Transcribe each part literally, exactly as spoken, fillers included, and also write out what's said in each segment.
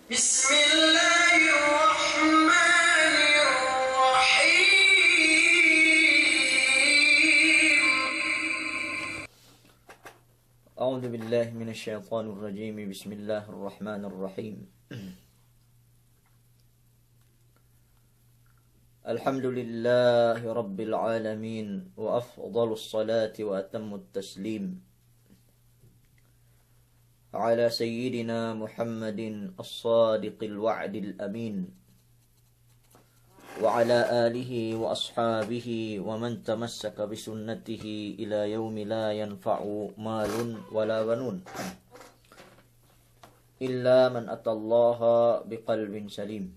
بسم الله الرحمن الرحيم. أعوذ بالله من الشيطان الرجيم. بسم الله الرحمن الرحيم. الحمد لله رب العالمين، وأفضل الصلاة وأتم التسليم على سيدنا محمد الصادق الوعد الأمين، وعلى آله وأصحابه ومن تمسك بسنته إلى يوم لا ينفع مال ولا بنون إلا من أتى الله بقلب سليم.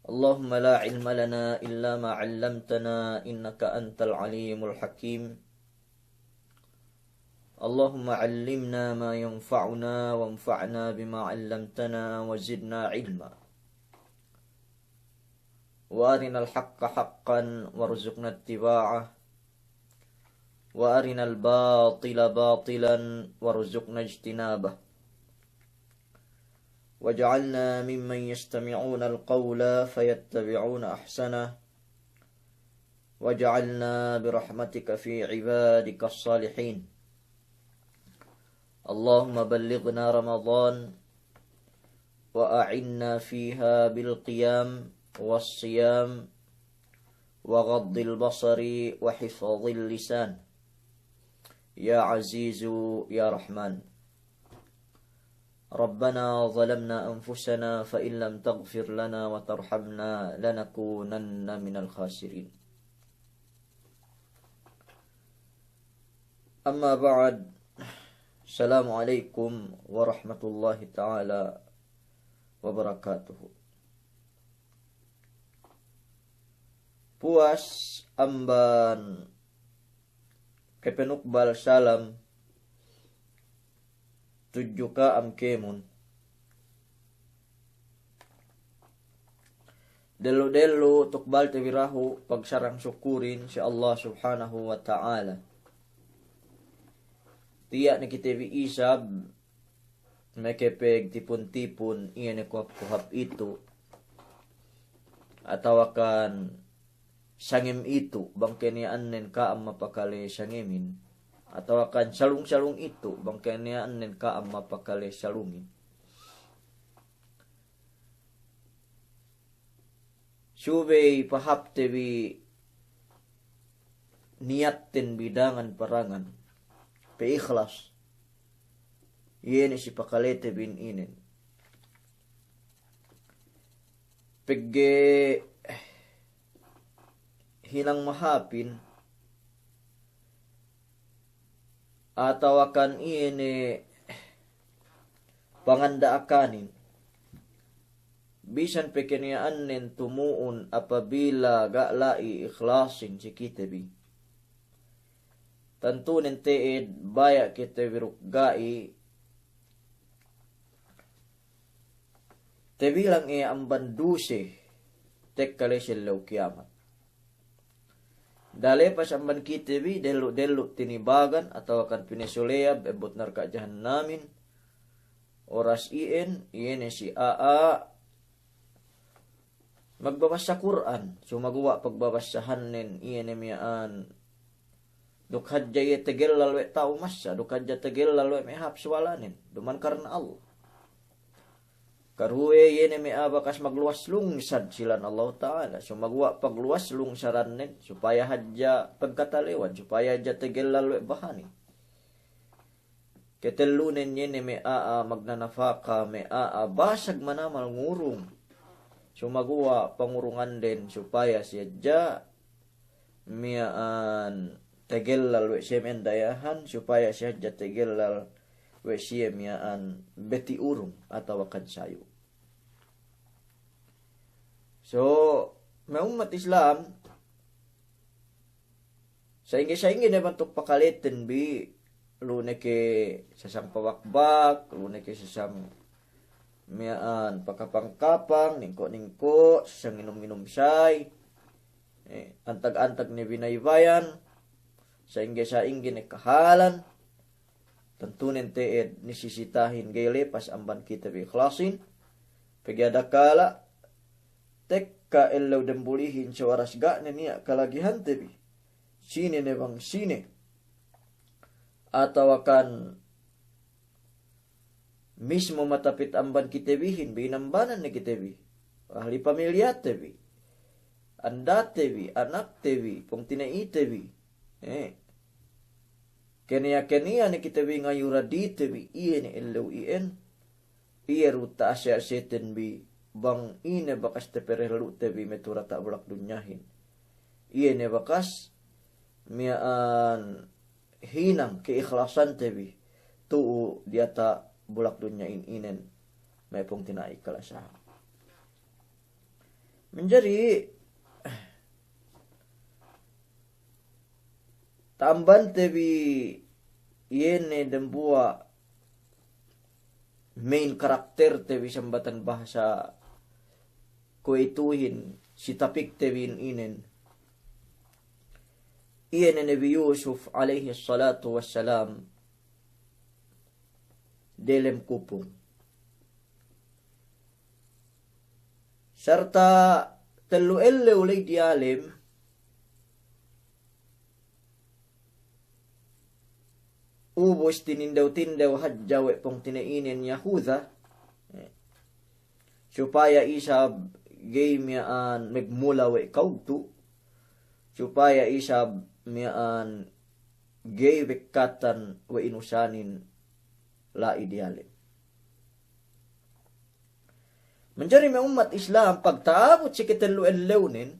اللهم لا علم لنا إلا ما علمتنا إنك أنت العليم الحكيم. اللهم علمنا ما ينفعنا وانفعنا بما علمتنا وزدنا علما. وأرنا الحق حقا وارزقنا اتباعه، وأرنا الباطل باطلا وارزقنا اجتنابه. واجعلنا ممن يستمعون القول فيتبعون أحسنه، واجعلنا برحمتك في عبادك الصالحين. اللهم بلغنا رمضان وأعنا فيها بالقيام والصيام وغض البصر وحفظ اللسان يا عزيز يا رحمن. ربنا ظلمنا أنفسنا فإن لم تغفر لنا وترحمنا لنكونن من الخاسرين. أما بعد، السلام عليكم ورحمة الله تعالى وبركاته. Puwas amban kapanukbal salam tudju ka'am kēmon. Dellu'-dellu' tukbalte bi dahu' pagsarang sukurin si Allah Subhanahu wa Ta'ala. Tiya' ne kite bi isab makapagtipun-tipun, iye ne kohap-kohap itu', atawakan sangem itu', bang keniya'annen ka'am mapakale sangemin, atawakan salung-salung itu', bang keniya'annen ka'am mapakale salungin. Subey pahāpte bi niyatten bi dangan-parangan, pe ikhlas. Iye ne si pakalete bin inen. Pegge' hinang mahāpin, atawakan iye ne panganda'akanin, bisan pe keniya'annen tumu'un apabila ga' la'i ikhlasin si kite bi. Tantunen te'ed baya' kite bi duk ga'i tabilang iye amban duse tekka la'i si ellew kiyamat. Dalepas amban kite bi, dellu'-dellu' tinibagan atawakan pinasuleyab ebbut narka' jahannamin, oras iyan, iye ne si a'a magbabassa Kur'an, sumaguwa' pagbabassahannen iye ne miya'an duk hadja iye tegellal we' ta'u massa, duk hadja tegellal we' me' hāp suwalanen, duma'in karna Allah. Karuwe iye ne me' a'a bakas magluwas lungsad si lān Allahu Ta'ala, sumaguwa' pagluwas lungsarannen, supaya hadja pagkatalewan, supaya hadja tegellal we' bahani. Ketellunen iye ne me' a'a magnanapaka, me' a'a basag manamal ngurung. Sumaguwa' pangurunganden supaya siye hadja miya'an tegellal we' siye miya'an dayahan, supaya siye hadja tegellal we' siye miya'an beti urung atawakan sayu. So, me' ummat Islam, sa'ingge-sa'ingge ne bantuk pakaleten bi, lu ne ke sasang pabakbak, lu ne ke sasang miya'an pakapang-kapang, ningko'-ningko', sasang nginum-nginum sāy, eh, antag-antag ne binaybayan, sa'ingge-sa'ingge ne kahalan, Tantunen te'ed nisisitahin ga'i lepas amban kite bi ikhlasin. Pegge' adakala' tekka ellew dambulihin sawaras ga' ne niya' kalagihante bi. Sine ne bang sine. Atawakan mismo matapit amban kite bihin, bi inambanan ne kite bi. Ahli pamilyate bi. Andate bi, anakte bi, pungtina'ite bi. Eh. Keniya-keniya ne kite bi ngayura dite bi, iye ne ellew iyan. Iye du ta'ase-aseten bi, bang ine bakas taperellu'te bi me' tu'u diyata' bulak dunyahin. Iye ne bakas miya'an hinang ke'iklasante bi tu'u diyata' bulak dunya in inen, me' pungtina'i kalasahan. Manjari, ta'ambante bi iye ne dambuwa' main karakterte bi sambatan bahasa kuwe'ituhin si tapikte bi in inen. Iye ne Nabi Yusuf alayhis salatu wassalam delem kupung. Sarta' tellu ellew ley diyalem, ubus tinindew-tindew hadja we' pungtina'inen Yahuda, eh, supaya isab ga'i miya'an magmula we' kawtu, supaya isab miya'an ga'i bekkatan we' inusanin la'i diyalem. Manjari me' ummat Islam, pagta'abut si katellu ellewnen,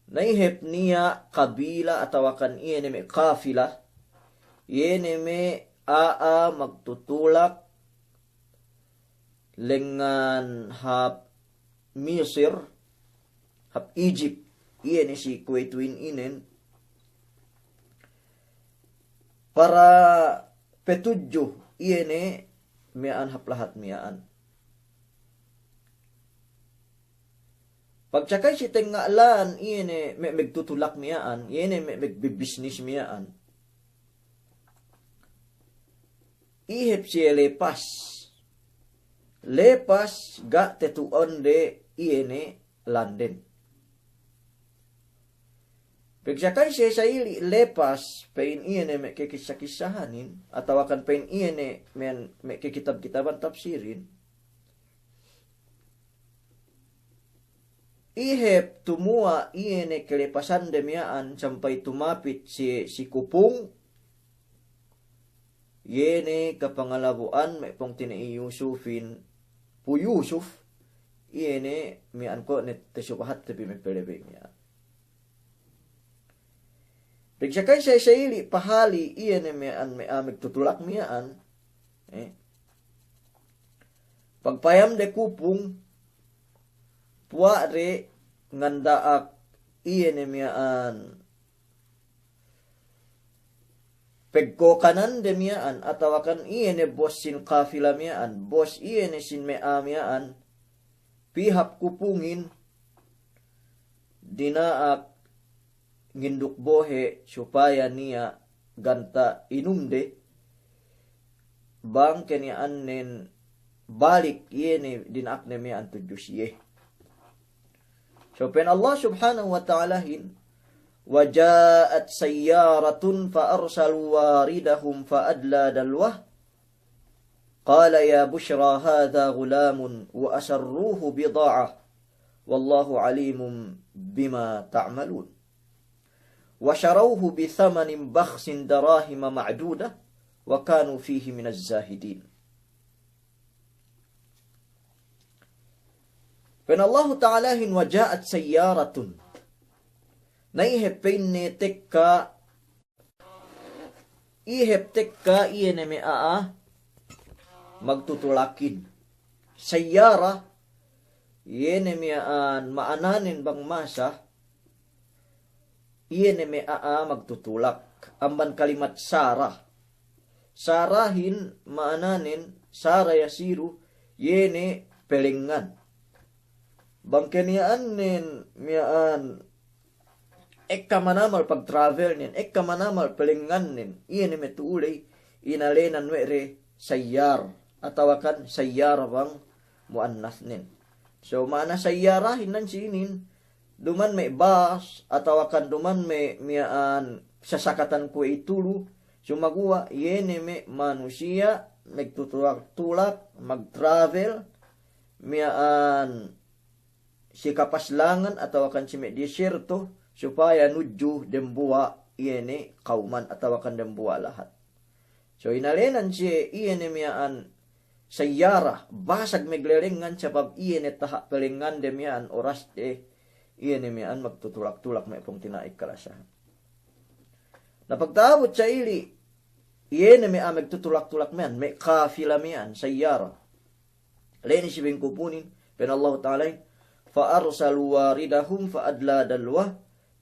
na'ihep niya' kabila atawakan iye ne me' kafila, iye ne me' a'a magtutulak lengngan hap Misir, hap Egypt, iye ne si kuwe'ituhin inen, para petudju iye ne miya'an hap lahat miya'an. Pagsakay si tengnga' lān iye ne me' magtutulak miya'an, iye ne me' magbibisnis miya'an. Ihep siye lepas. Lepas ga' tetu'unde iye ne landen. Pagsakay siye sa'ili' lepas, pa'in iye ne me' kekissa-kissahanin, atawakan pa'in iye ne me', me' kekitab-kitaban tafsirin. Ihep tumuwa' iye ne kelepasande miya'an sampay tumapit si, si kupung, iye ne kapangalabu'an me' pungtina'i Yusufin, Pu Yusuf, iye ne miya'an ko' ne tasubahatte bi me' pelebey miya'an. Pagsakay siye sa'ili' pahali' iye ne miya'an me' a'a magtutulak miya'an, eh. Pagpayamde kupung, puwa'de nganda'ak iye ne miya'an pegkokanande miya'an, atawakan iye ne bos sin kafila miya'an, bos iye ne sin me' a'a miya'an, pī hap kupungin, dina'ak nginduk bohe' supaya niya' ganta' inumde, bang keniya'annen balik iye ne dina'akne miya'an tudju siye. So pa'in Allah Subhanahu wa Ta'alahin, "Wa ja'at sayyaratun fa arsalu waridahum fa adla dalwah." قال يا بشرى هذا غلام وأسروه بضاعة والله عليم بما تعملون وشروه بثمن بخس دراهم معدودة وكانوا فيه من الزاهدين. Pa'in Allahu Ta'alahin, "Wa ja'at sayyaratun." Na'ihep pa'inne tekka Ihep tekka iye ne me' a'a magtutulakin. Sayyara, iye ne miya'an ma'ananen bang masa, iye ne me' a'a magtutulak. Amban kalimat sara. Sarahin ma'ananen, sara yasiru, iye ne pelengngan. Bang keniya'annen miya'an ekka manamal pag-travelnen, ekka manamal pelengngannen, iye ne me' tu'u ley inalenan we' de sayyar, atawakan sayyara bang mu'annasnen. So, ma'ana sayyara hinang si inin, duma'in me' bas, atawakan duma'in me' miya'an sasakatan kuwe'itu lu, sumaguwa' iye ne me' manusiya' magtutulak-tulak, mag-travel, miya'an si kapaslangan atawakan si me' disyerto, supaya nudju dembuwa' iye ne kawman atawakan dembuwa' lahat. So, inalenan siye iye ne miya'an sayyara, basag maglelengngan sabab iye ne taha' pelengngande miya'an orasde, iye ne miya'an magtutulak-tulak me' pungtina'i kalasahan. Na pagta'abut sa'ili', iye ne me' a'a magtutulak-tulak miya'an, me' kafila miya'an, sayyara. La'i ne si bengkupungin, pa'in Allahu Ta'alahin, "Fa arsalu waridahum fa adla dalwah,"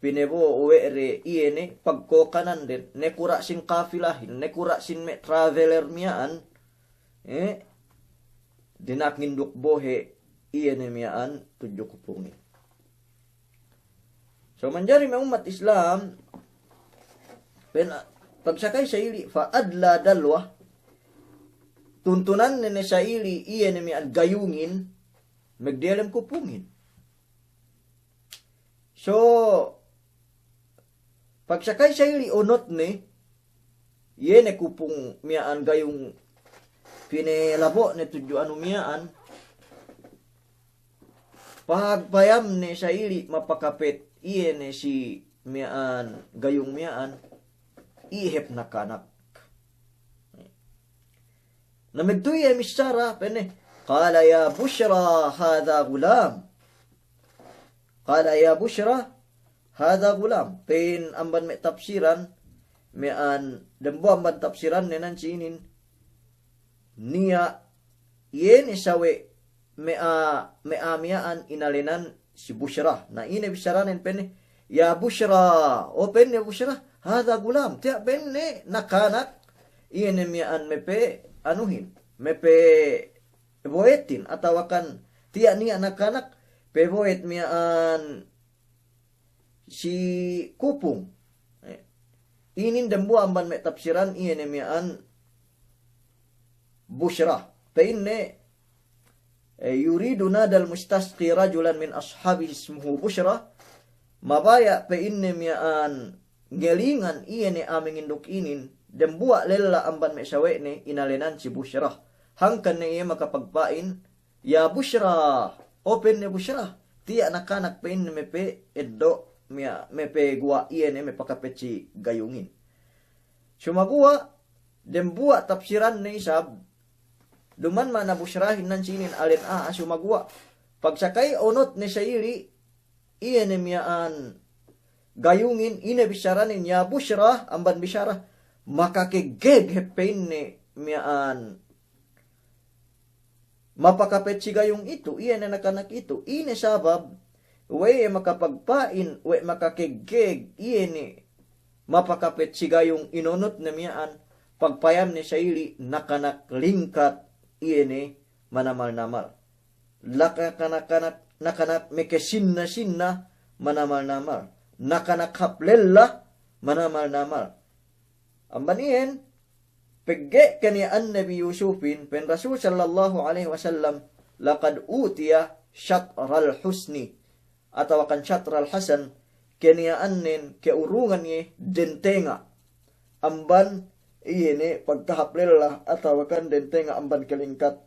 pinebo'o we' de iye ne pagkokananden, nakura' sin kafilahin, nakura' sin me' traveler miya'an, eh, dina'ak nginduk bohe' iye ne miya'an tudju kupungin. So, manjari me' ummat Islam, pa'in, pagsakay sa'ili', fa adla dalwah, tuntunanne ne sa'ili' iye ne miya'an gayungin, magdiyalem kupungin. So, pagsakay sa'ili' onotne, iye ne kupung miya'an gayung pinelabo' ne tudju anu miya'an, pagpayamne sa'ili' mapakapet iye ne si miya'an gayung miya'an, iye hep nakanak. Na magtuy iye missara, pa'inne, "Qala ya bushra hadha ghulam." "Qala ya bushra hadha ghulam." Pa'in amban me' tafsiran, miya'an, dembuwa' amban tafsiranne nan si inin, niya' iye ne sawe' me' a'a, me' a'a miya'an inalenan si Bushra. Na ine bissaranen, pa'inne, "Ya Bushra," o pa'inne Bushra, "hadha ghulam," tiya' pa'inne nakanak, iye ne miya'an mepe anuhin, mepe bohetin, atawakan tiya' niya' nakanak, pebohet miya'an si kupung. Eh, inin dembuwa' amban me' tafsiran iye ne miya'an Bushra. Pa'inne, eh, "Yuridu nadal mustasqi rajulan min ashabihi ismuhu Bushra." Mabaya' pa'inne miya'an ngelingan iye ne a'a manginduk inin, dembuwa' lella amban me' sawe'ne inalenan si Bushra. Hangkan ne iye makapagpa'in, "Ya Bushra," o pa'inne Bushra, tiya' nakanak pa'inne mepe eddo' miya-, mepe guwa' iye ne mapakapet si gayungin. Sumaguwa', dembuwa' tafsiranne isab, duma'in ma'ana Bushrahin nan si inin alen a'a, sumaguwa', pagsakay onotne sa'ili', iye ne miya'an gayungin, ine bissaranen, "Ya Bushra," amban bissara, "Makakegeg hep," pa'inne, "miya'an mapakapet si gayung itu, iye ne nakanak itu." Ine sabab, we' iye makapagpa'in, we' makakegeg iye ne mapakapet si gayung inonotne miya'an, pagpayamne sa'ili' nakanak lingkat iye ne manamal-namal. Laka-, nakanak, nakanak meke sinna-sinna manamal-namal. Nakanak hap lella manamal-namal. Amban iyan, pegge' keniya'an Nabi Yusufin, pa'in Rasul sallallahu alaihi wasallam, "Laqad utiya shatral husni," atawakan shatral hasan, keniya'annen ke'urungan iye dentenga' amban iye ne pagkahap lella atawakan dentenga' amban kelingkat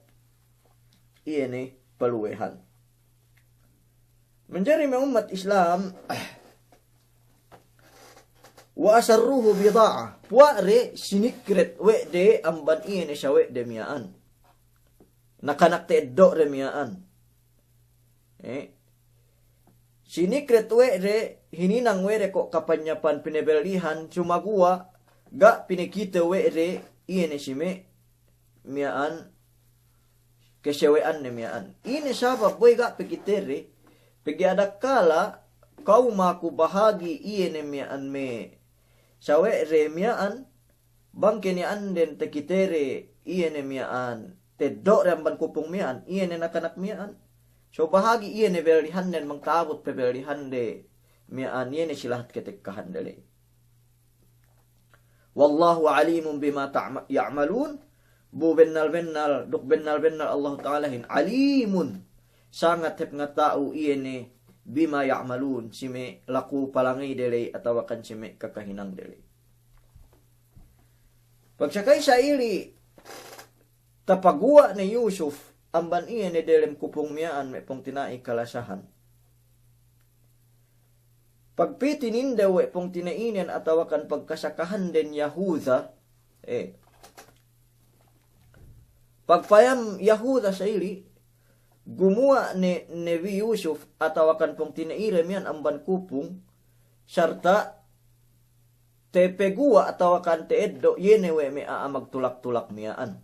iye ne paluwehan. Manjari me' ummat Islam, "Wa asarruhu bida'a." Puwa'de sinikret we' de amban iye ne sawe'de miya'an. Nakanak te'eddo'de miya'an. Eh. Sinikret we' de, hininang we' de ko' kapanyapan pinebellihan, sumaguwa' ga' pinekite we' de iye ne si me' miya'an kesewe'anne miya'an. Ine sabab boy ga' pekitede, pegge' adakala' ka'u maku bahagi' iye ne miya'an me' sawe'de miya'an, bang keniya'anden tekitede iye ne miya'an, teddo'de amban kupung miya'an, iye ne nakanak miya'an. So bahagi' iye ne bellihannen bang ta'abut pebellihande miya'an iye ne si lahat ketekkahande ley. Wallahu alimun bima ta'ma-, ya'malun. Bu bennal-bennal, duk bennal-bennal Allahu Ta'alahin alimun, sangat hep ngata'u iye ne, bima ya'malun, si me' laku palangeyde ley atawakan si me' kakahinangde ley. Pagsakay sa'ili' tapaguwa' ne Yusuf amban iye ne delem kupung miya'an, me' pungtina'i kalasahan. Pagpī tininde we' pungtina'inen atawakan pagkasakahanden Yahuda, eh, pagpayam Yahuda sa'ili', gumuwa' ne Nebi Yusuf atawakan pungtina'ide miya'an amban kupung, sarta' tepeguwa' atawakan te'eddo' iye ne we' me' a'a magtulak-tulak miya'an.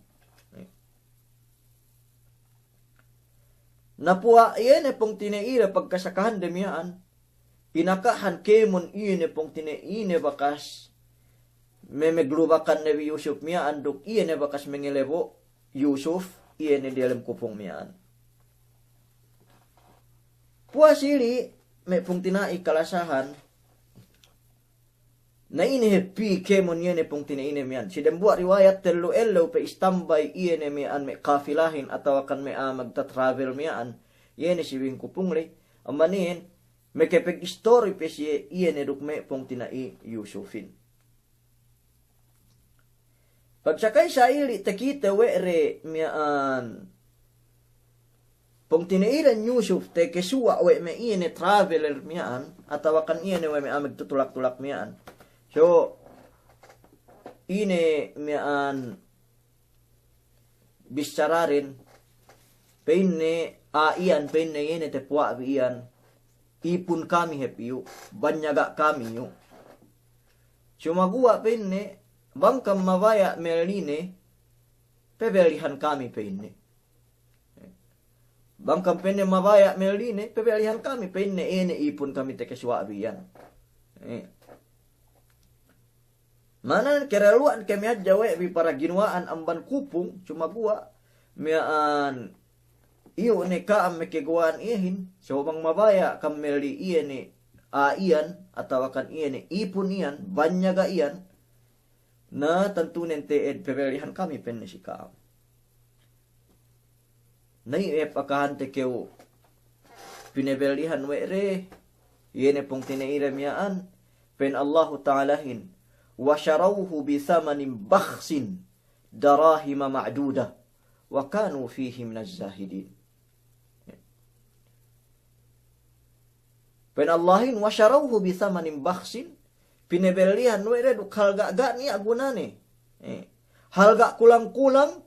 Na puwas iye ne pungtina'ide pagkasakahande miya'an, inakahan kēmon iye ne pungtina'ine bakas memeglubakan Nebi Yusuf miya'an duk iye ne bakas mengelebo' Yusuf iye ne diyalem kupung miya'an. Puwas ili', me' pungtina'i kalasahan, na ine hep pī kēmon iye ne pungtina'ine miya'an. Si dembuwa' riwayat tellu ellew pe istambay iye ne miya'an me' kafilahin atawakan me' a'a magta-travel miya'an, iye ne si bing kupung ley, amban iyan, mekepeg-istori pe siye iye ne duk me' pungtina'i Yusufin. Pagsakay sa'ili' takite we' de miya'an pungtina'iden Yusuf takesuwa' we' me' iye ne traveler miya'an, atawakan iye ne we' me' a'a magtutulak-tulak miya'an. So, ine miya'an bissaraden, pa'inne, a'a iyan, pa'inne, iye ne tapuwa' bi iyan, ipun kami hep iyu', banyaga' kami iyu'. Sumaguwa' pa'inne, bang kam mabaya' melline, pebellihan kami pa'inne. Bang kam pa'inne mabaya' melline, pebellihan kami pa'inne, ine ipun kami takesuwa' bi iyan. Eh. Ma'ananen karalu'an kami hadja we' bi para ginuwa'an amban kupung, sumaguwa' miya'an iyu' ne ka'am mekeguwa'an iyehin, so bang mabaya' kam melli iye ne a'a iyan, atawakan iye ne ipun iyan, banyaga' iyan, na tantunen te'ed pebellihan kami pa'inne si ka'am. Na iye pakahante kew pinebellihan we' de, iye ne pungtina'ide miya'an, pa'in Allahu Ta'alahin, "Wa sharawhu bi thamanin bakhsin darahima ma'dudah, wa kanu fihi minaz zahidin." Pa'in Allahin, "Wa sharawhu bi thamanin bakhsin," pinebellihan we' de duk halga' ga' niya' gunane. Eh, halga' kulang-kulang,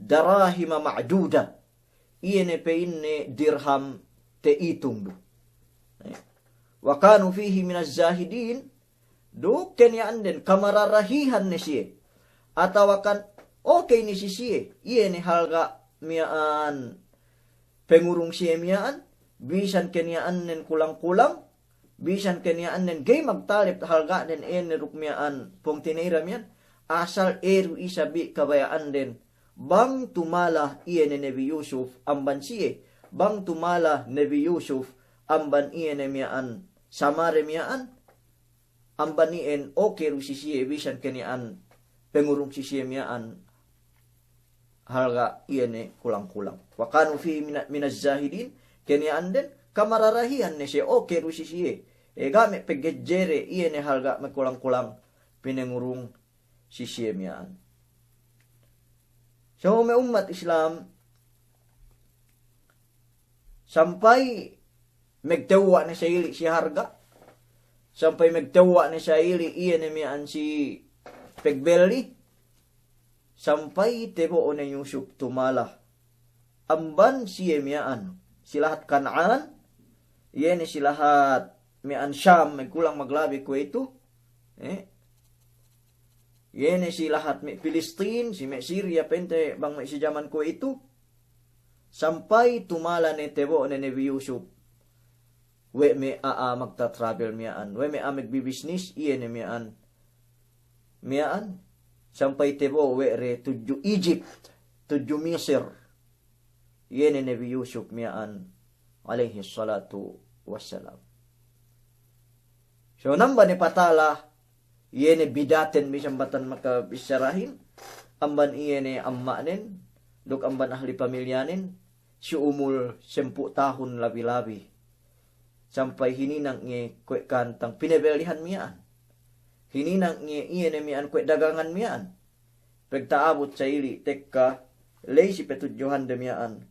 darahima ma'dudah. Iye ne pa'inne dirham ta'itung du. Eh, wa kanu fihi minaz zahidin, duk keniya'anden kamararahihan ne siye. Atawakan okey ne si siye, iye ne halga' miya'an pengurung siye miya'an, bisan keniya'annen kulang-kulang, bisan keniya'annen ga'i magtalep halga'nen ēne duk miya'an pungtina'ide miya'an, asal eru isab bi kabaya'anden, bang tumala iye ne Nebi Yusuf amban siye, bang tumala Nebi Yusuf amban iye ne miya'an samade miya'an, amban iyan okey du si siye bisan keniya'an pengurung si siye miya'an halga' iye ne kulang-kulang. Wa kanu fihi mina-, minaz zahidin, keniya'anden kamararahihan ne siye, okey du si siye. E, ga' me' pegejjere iye ne halga' me' kulang-kulang pinengurung si siye miya'an. So me' ummat Islam, sampay megtewwa' ne sa'ili' si halga', sampay megtewwa' ne sa'ili' iye ne miya'an si pegbelli, sampay tebo'o ne Yusuf tumala amban siye miya'an, si lahat Kan'an, iye ne si lahat miya'an Sham, megkulang maglabi kuwe'itu, eh, iye ne si lahat me' Pilistin, si me' Siriya pa'inte bang me' si jaman kuwe'itu, sampay tumala ne tebo'o ne Nebi Yusuf we' me' a'a magta-travel miya'an, we' me' a'a megbibisnis, iye ne miya'an, miya'an, sampay tebo'o we' de tudju Egypt, tudju Misir, iye ne Nebi Yusuf miya'an, alayhis salatu wassalam. So, namba ne patala, iye ne bidaten bi sambatan makabissarahin, amban iye ne amma'nen, duk amban ahli pamilyanen, si umul sampū' tahun labi-labi. Sampay hininang iye kuwe' kantang pinebellihan miya'an. Hininang iye, iye ne miya'an kuwe' dagangan miya'an. Pagta'abut sa'ili' tekka ley si patudjuhande miya'an,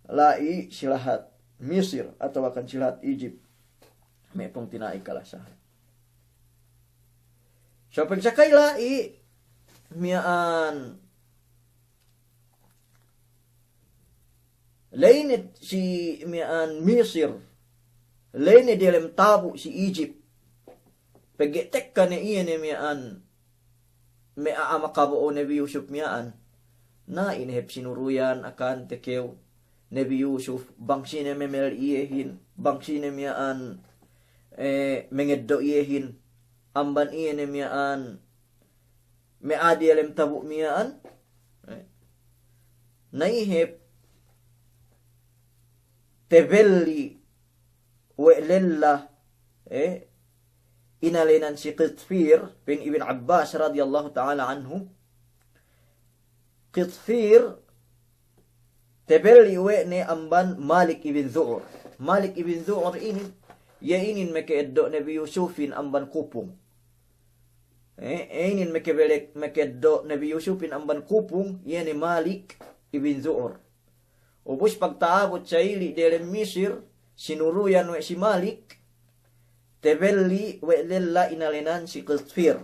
la'i si lahat Misir atawakan si lahat Egypt. Me' pungtina'i kalasahan. So, pagsakay la'i miya'an, ley ne si miya'an Misir, ley ne diyalem tabu' si Egypt. Pegge' tekka ne iye ne miya'an me' a'a makabo'o Nebi Yusuf miya'an. Na, ine hep sinuruyan akante kew Nebi Yusuf, bang sine memel iyehin, bang sine miya'an, eh, mengeddo' iyehin, amban iye ne miya'an me' a'a diyalem tabu' miya'an. Eh. Na, ine hep tebelli we' lella, eh, inalenan si Qitfir, pa'in Ibn Abbas radiyallahu ta'ala anhu. Qitfir tebelli we' ne amban Malik ibn Zu'ur. Malik ibn Zu'ur inin, iye inin makaeddo' Nebi Yusufin amban kupung. Eh, iye inin makabelek, makaeddo' Nebi Yusufin amban kupung, iye ne Malik ibn Zu'ur. Ubus pagta'abut sa'ili' diyalem Misir, sinuruyan we' si Malik, tebelli we' lella inalenan si Qitfir.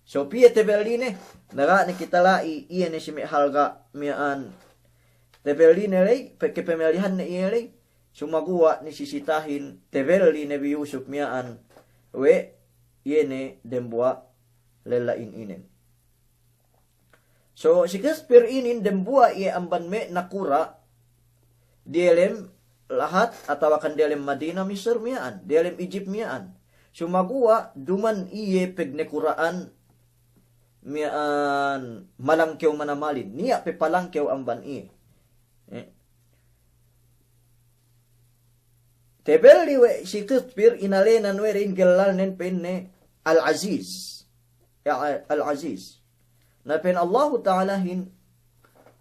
So, piye tebelline? Na, ga' ne kite la'i iye ne si me' halga' miya'an tebelline ley, pe-, kapemellihanne iye ley, sumaguwa' ne sisitahin tebelli Nebi Yusuf miya'an we' iye ne dembuwa' lella in inen. So, si Qitfir inin dembuwa' iye amban me' nakura' diyalem lahat atawakan diyalem Madina Misir miya'an, diyalem Egypt miya'an. Sumaguwa' duma'in iye pagnakura'an miya'an malangkew manamalin, niya' pe palangkew amban iye. Eh. Tebelli we' si Qitfir inalenan we' de in gellalnen pa'inne Al-Aziz. Ya, Al-Aziz. Na pa'in Allahu Ta'alahin,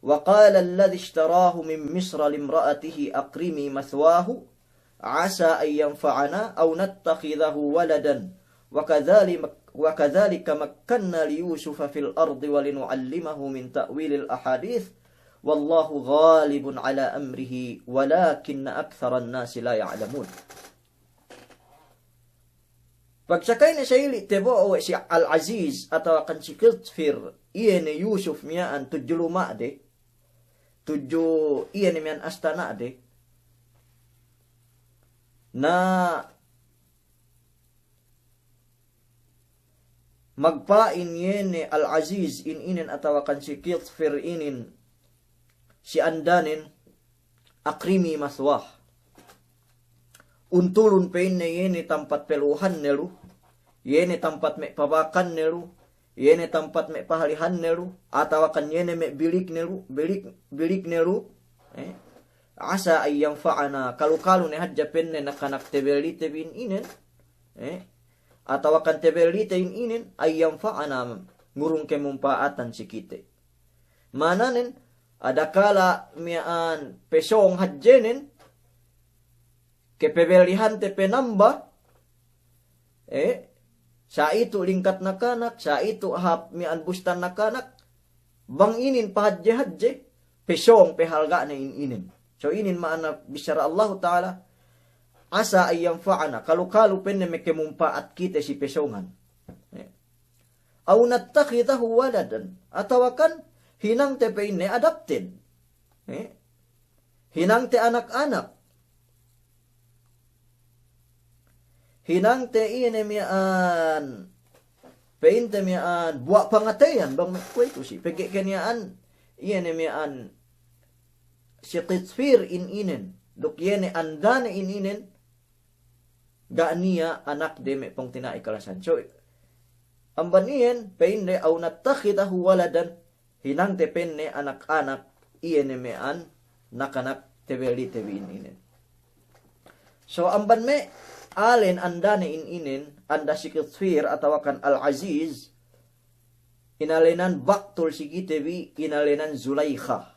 وقال الذي اشتراه من مصر لامرأته أكرمي مثواه عسى أن ينفعنا أو نتخذه ولدا وكذلك، وكذلك مكنا ليوسف في الأرض ولنعلمه من تأويل الأحاديث والله غالب على أمره ولكن أكثر الناس لا يعلمون. Pagsakayne sa'ili' tabo'o we' si Al-Aziz atawakan si Qitfir, iye ne Yusuf miya'an tudju luma'de, tudju iye ne miya'an astana'de. Na magpa'in iye ne Al-Aziz in inen atawakan si Qitfir inin si andanen, أكرمي مثواه. Untulun pa'inne iye ne tampat paluhanne lu, iye ne tampat me' pabakanne lu, iye ne tampat me' pahalihanne lu, atawakan iye ne me' bilikne lu, bilik, bilikne lu, eh, عسى أن ينفعنا, kalu-kalu ne hadja pa'inne nakanak tebellite bi in inen, eh, atawakan tebellite in inen, أن ينفعنا, ngurung kamumpa'atan si kite. Ma'ananen, adakala' miya'an pasōng hadjenen, kapabellihante pe namba, eh, sa'itu lingkat nakanak, sa'itu hap miya'an bustan nakanak, bang inin pahadje-hadje, pasōng pe halga'ne in inen. So inin ma'ana bissara Allahu Ta'ala, عسى أن ينفعنا, kalu-kalu pa'inne makamumpa'at kite si pasōngan. Eh. أو نتخذه ولدا, atawakan hinangte pa'inne adopted. Eh? Hinangte anak-anak. Hinangte iye ne miya'an, pa'inte miya'an buwa' pangateyan bang me' kuwe'itu si. Pegge' keniya'an, iye ne miya'an si Qitfir in inen, duk iye ne andane in inen, ga' niya' anakde me' pungtina'i kalasahan. So, amban iyan, pa'inde, أو نتخذه ولدا, hinangte pa'inne anak-anak, iye ne miya'an nakanak tebellite bi in inen. So, amban me' alen andane in inen, anda si Qitfir atawakan Al-Aziz, inalenan baktul si kite bi, inalenan Zulaikha.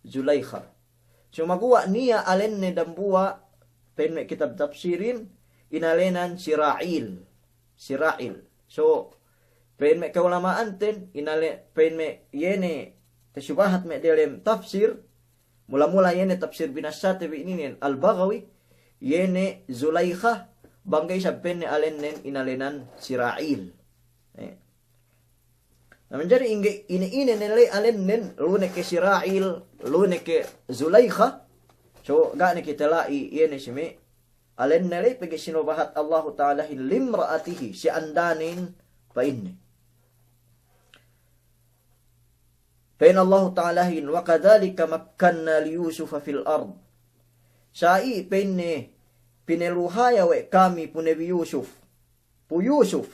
Zulaikha. Sumaguwa' niya' alenne dambuwa', pa'in me' kitab tafsirin, inalenan si Ra'il. Si Ra'il. So, pa'in me' ka'ulama'anten, inale-, pa'in me' iye ne tasubahat me' delem tafsir, mula-mula iye ne tafsir binasate bi ininen Al-Baghawi, iye ne Zulaikha, bang ga'i isab pa'inne alennen inalenan si Ra'il. Eh. Na manjari ingge ine-ine ne ley alennen, lu ne ke si Ra'il, lu ne ke Zulaikha, so ga' ne kite la'i iye ne si me' alenne ley pegge' sinubahat Allahu Ta'alahin limra'atihi, si andanen pa'inne. Pa'in Allahu Ta'alahin, "Wa kadhalika makkanna li Yusufa fil ard." Sa'i pa'inne pineluhaya we' kami pu Nabi Yusuf. Pu Yusuf.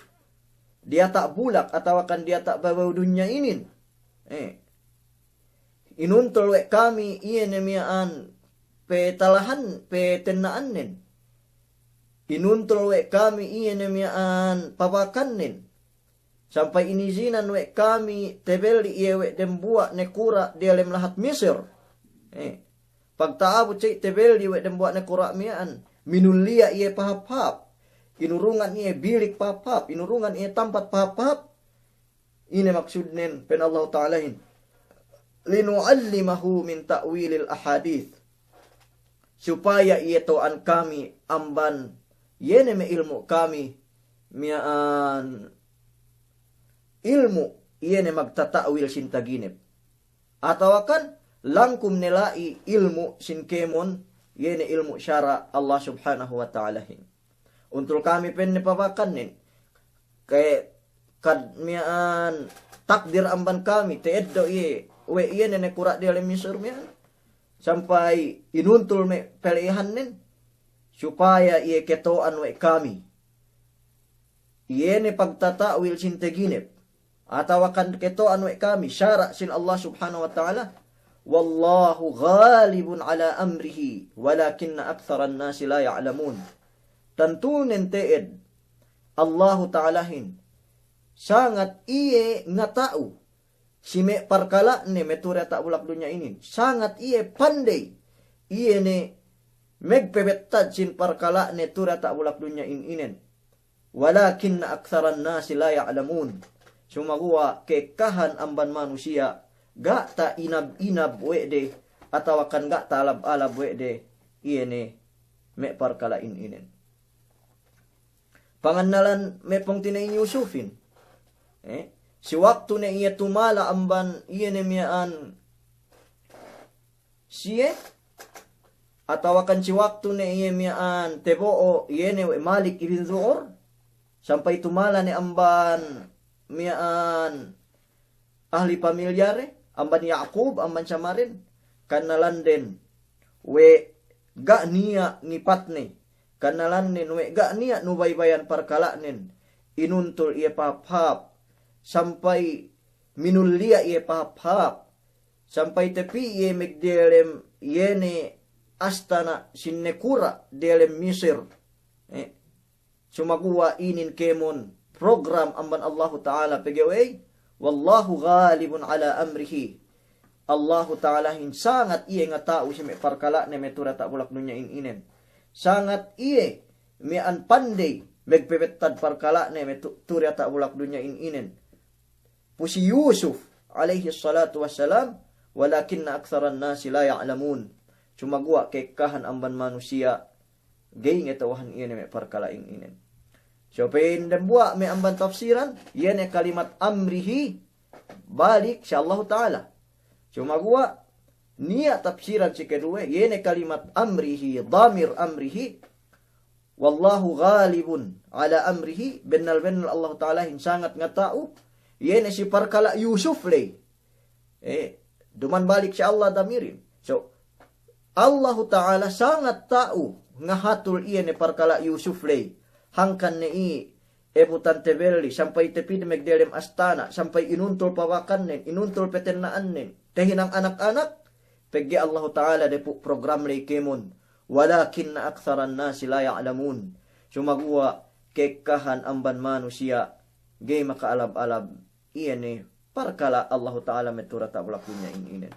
Diyata' bulak atawakan diyata' babaw dunya inin. Eh. Inuntul we' kami iye ne miya'an petalahan, petenna'annen. Inuntul we' kami iye ne miya'an pabakannen. Sampay inizinan we' kami tebelli iye we' dembuwa' nakura' diyalem lahat Misir. Eh, pagta'abut sa'i tebelli we' dembuwa' nakura' miya'an. Minulliya iye pahāp-hāp. Inurungan iye bilik pahāp-hāp. Inurungan iye tampat pahāp-hāp. Ine maksudnen, pa'in Allahu Ta'alahin, "Linu'allimahu min ta'wilil ahadith." Supaya iye to'an kami amban iye ne me' ilmu' kami, miya'an ilmu' iye ne magtata'wil sin taginep. Atawakan langkum ne la'i ilmu' sin kēmon, iye ne ilmu' sara' Allah Subhanahu wa Ta'alahin. Untul kami pa'inne pabakannen. Ke kad miya'an takdir amban kami, ta'eddo' iye, we' iye ne nakura' diyalem Misir miya'an. Sampay inuntul me' pele'ihannen, supaya iye keto'an we' kami. Iye ne pagtata'wil sin taginep. Atawakan keto'an we' kami, sara' sin Allah Subhanahu wa Ta'ala, "Wallahu ghalibun ala amrihi, walakinna aktharan nasi la ya'lamun." Tantunen te'ed, Allahu Ta'alahin, sangat iye ngata'u si me' parkala'ne me' tu'u diyata' bulak dunya inin. Sangat iye pandey, iye ne megpebettad sin parkala'ne tu'u diyata' bulak dunya in inen. "Walakinna aktharan nasi la ya'lamun." Sumaguwa' ke'ekkahan amban manusiya', ga' ta'inab-inab we' de, atawakan ga' ta'alab-alab we' de, iye ne me' parkala' in inen. Pangannalan me' pungtina'i Yusufin. Eh, si waktu ne iye tumala amban iye ne miya'an siye, atawakan si waktu ne iye miya'an tabo'o iye ne we' Malik ibn Zu'ur, sampay tumala ne amban miya'an ahli pamilyade, amban Ya'kub, amban samaren, kannalanden we' ga' niya' ngipatne, kannalanden we' ga' niya' nubaybayan parkala'nen, inuntul iye pahāp-hāp, sampay minulliya iye pahāp-hāp, sampay tapī iye magdiyalem iye ne astana' sin nakura' diyalem Misir. Eh, sumaguwa' inin kēmon program amban Allahu Ta'ala pegge' we'ey, "Wallahu ghalibun ala amrihi." Allahu Ta'alahin sangat iye ngata'u si me' parkala'ne me' tu'u diyata' bulak dunya in inen. Sangat iye miya'an pandey megpebettad parkala'ne me' tu-, tu'u diyata' bulak dunya in inen. Pu si Yusuf alayhis salatu wassalam, "Walakinna aktharan nasi la ya'lamun." Sumaguwa' ke'ekkahan amban manusiya', ga'i ngata'uhan iye ne me' parkala' in inen. So pa'in dambuwa' me' amban tafsiran, iye ne kalimat amrihi, balik si Allahu Ta'ala. Sumaguwa' niya' tafsiran si kaduwe, iye ne kalimat amrihi, damir amrihi, "Wallahu ghalibun ala amrihi," bennal-bennal Allahu Ta'alahin sangat ngata'u, iye ne si parkala' Yusuf ley. Eh, duma'in balik si Allah damirin. So, Allahu Ta'ala sangat ta'u ngahatul iye ne parkala' Yusuf ley. Hangkan ne i' ebutan tabelli, sampay tapī magdelem astana', sampay inuntul pabakannen, inuntul patenna'annen, tahinang anak-anak, pegge' Allahu Ta'ala dapu' program ley kēmon. "Walakinna aktharan nasi la ya'lamun." Sumaguwa' ka'ekkahan amban manusiya' ga'i maka'alab-alab iye ne parkala' Allahu Ta'ala me' turata' balakunnya in inen.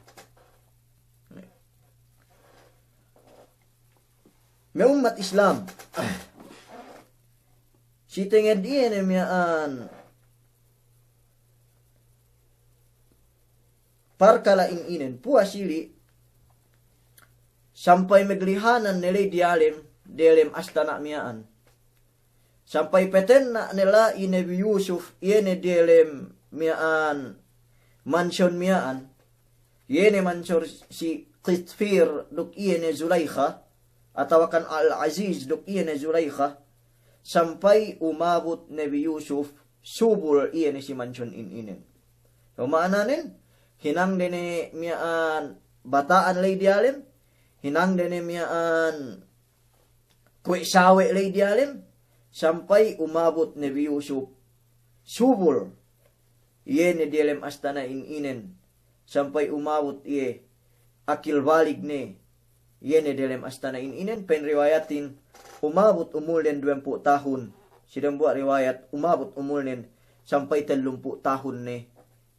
Me' ummat Islam, si tenged iye ne miya'an parkala' in inen, puwas ili', sampay maglihanan ne ley diyalem, delem astana' miya'an. Sampay patenna' ne la'i Nabi Yusuf, iye ne delem miya'an mansion miya'an, iye ne mansion si Qitfir duk iye ne Zulaykha, atawakan Al-Aziz duk iye ne Zulaykha, sampay umabut Nabi Yusuf subul iye ne si mansion in inen. So ma'ananen, hinangde ne miya'an bata'an ley diyalem, hinangde ne miya'an kuwe' sawe' ley diyalem, sampay umabut Nabi Yusuf subul iye ne diyalem astana' in inen, sampay umabut iye akil balig ne, iye ne diyalem astana' in inen, pa'in riwayatin umabut umulnen duwempū' tahun, si dambuwa' riwayat umabut umulnen sampay tellumpū' tahun ne,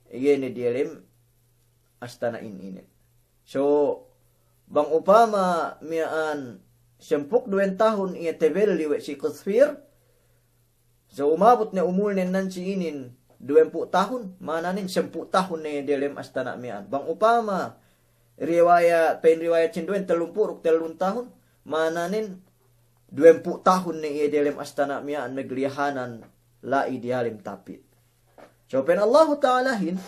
iye ne diyalem astana' in inen. So, bang upama miya'an sempū' duk duwe tahun iye tebelli we' si Qitfir, so umabut ne umulnen nan si inin duwempū' tahun, ma'ananen sempū' tahun ne delem astana' miya'an. Bang upama riwayat, pa'in riwayat sinduwen tellumpū' duk tellun tahun, ma'ananen duwempū' tahun ne iye delem astana' miya'an maglihanan la'i diyalem tapit. So pa'in Allahu Ta'alahin,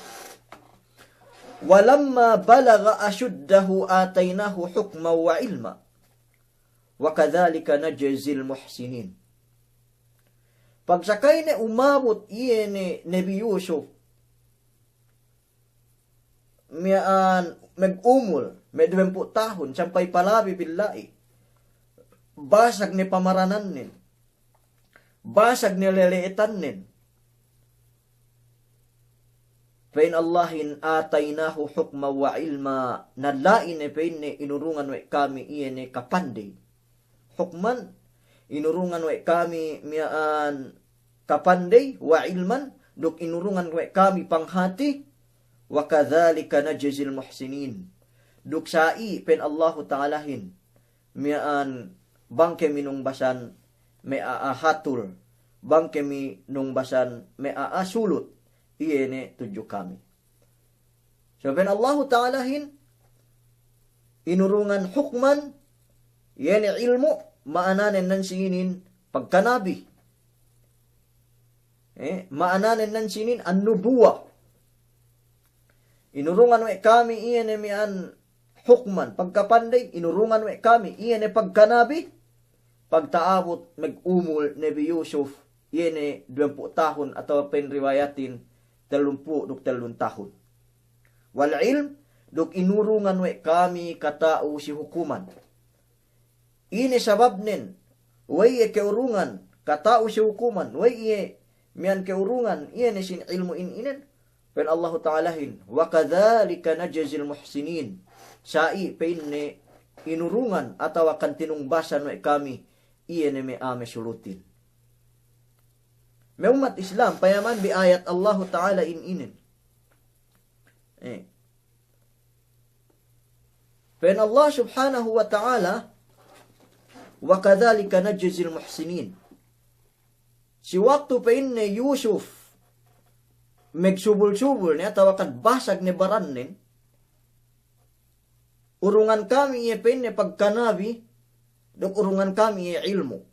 "Walamma balagha ashuddahu ataynahu hukman wa ilma, wa kadhalika najzil muhsinin." Pagsakay ne umabut iye ne Nabi Yusuf miya'an magumul me' duwempū' tahun sampay palabi billa'i, basag ne pamaranannen, basag ne lele'etannen. Pa'in Allahin, "Ataynahu hukman wa ilma," na la'i ne pa'inne inurungan we' kami iye ne kapandey. Hukman, inurungan we' kami miya'an kapandey, wa ilman, duk inurungan we' kami panghati, wa kadhalika najzil muhsinin. Duk sa'i pa'in Allahu Ta'alahin, miya'an bang kami nungbasan me' a'a hatul, bang kami nungbasan me' a'a sulut, iye ne tudju kami. So pa'in Allahu Ta'alahin, inurungan hukman, iye ne ilmu', ma'ananen nan si inin pagkanabi. Eh, ma'ananen nan si inin an-nubuwa. Inurungan we' kami iye ne miya'an hukman, pagkapandey, inurungan we' kami iye ne pagkanabi, pagta'abut magumul Nabi Yusuf, iye ne duwempū' tahun atawa pa'in riwayatin tellumpū' duk tellun tahun. Wal ilm, duk inurungan we' kami kata'u si hukuman. Ine sababnen, we'ey iye ke'urungan kata'u si hukuman, we'ey iye miya'an ke'urungan iye ne sin ilmu' in inen? Pa'in Allahu Ta'alahin, "Wa kadhalika najzil muhsinin." Sa'i pa'inne inurungan atawa kan tinungbasan we' kami iye ne me' a'a masulutin. Me' ummat Islam, payaman bi ayat Allahu Ta'ala in inen. Eh. Pa'in Allah Subhanahu wa Ta'ala, "Wa kadhalika najzil muhsinin." Si waktu pa'inne Yusuf magsubul-subul ne atawa kan basag ne barannen, urungan kami iye pa'inne pagkanabi, duk urungan kami iye ilmu'.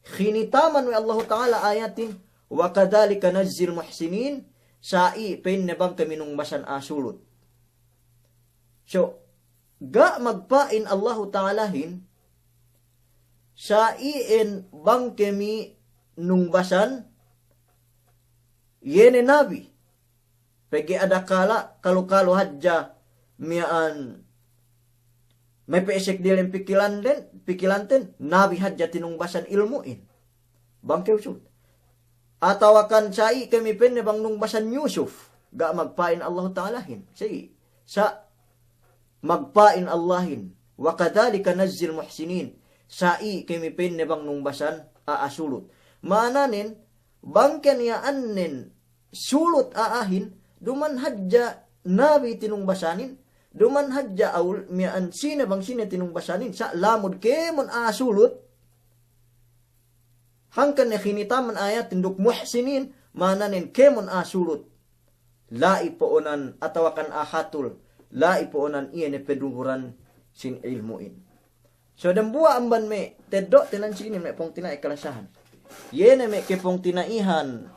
Kinitaman we' Allahu Ta'ala ayatin, "Wa kadhalika najzil muhsinin," sa'i pa'inne bang kami nungbasan a'a sulut. So, ga' magpa'in Allahu Ta'alahin, sa'i'in bang kami nungbasan, iye ne nabi. Pegge' adakala' kalu-kalu hadja miya'an mapesek diyalem pikilanten, pikilanten, nabi hadja tinungbasan ilmu'in. Bang kew sut. Atawa kan sa'i kami pa'inne bang nungbasan Yusuf, ga' magpa'in Allahu Ta'alahin. Sa'i, sa' magpa'in Allahin. "Wa kadhalika najzil muhsinin." sa'i kami pa'inne bang nungbasan a'a sulut. Ma'ananen, bang keniya'annen sulut a'ahin, duma'in hadja nabi tinungbasanin, duma'in hadja awul miya'an sine bang sine tinungbasanin, sa' lamud kēmon a'a sulut, hangkan ne kinitaman ayatin duk muhsinin, ma'ananen kēmon a'a sulut. La'i po'onan atawakan a'a hatul, la'i po'onan iye ne peduguran sin ilmu'in. So dembuwa' amban me' teddo'te nan sinin me' pungtina'i kalasahan. Iye ne me' kepungtina'ihan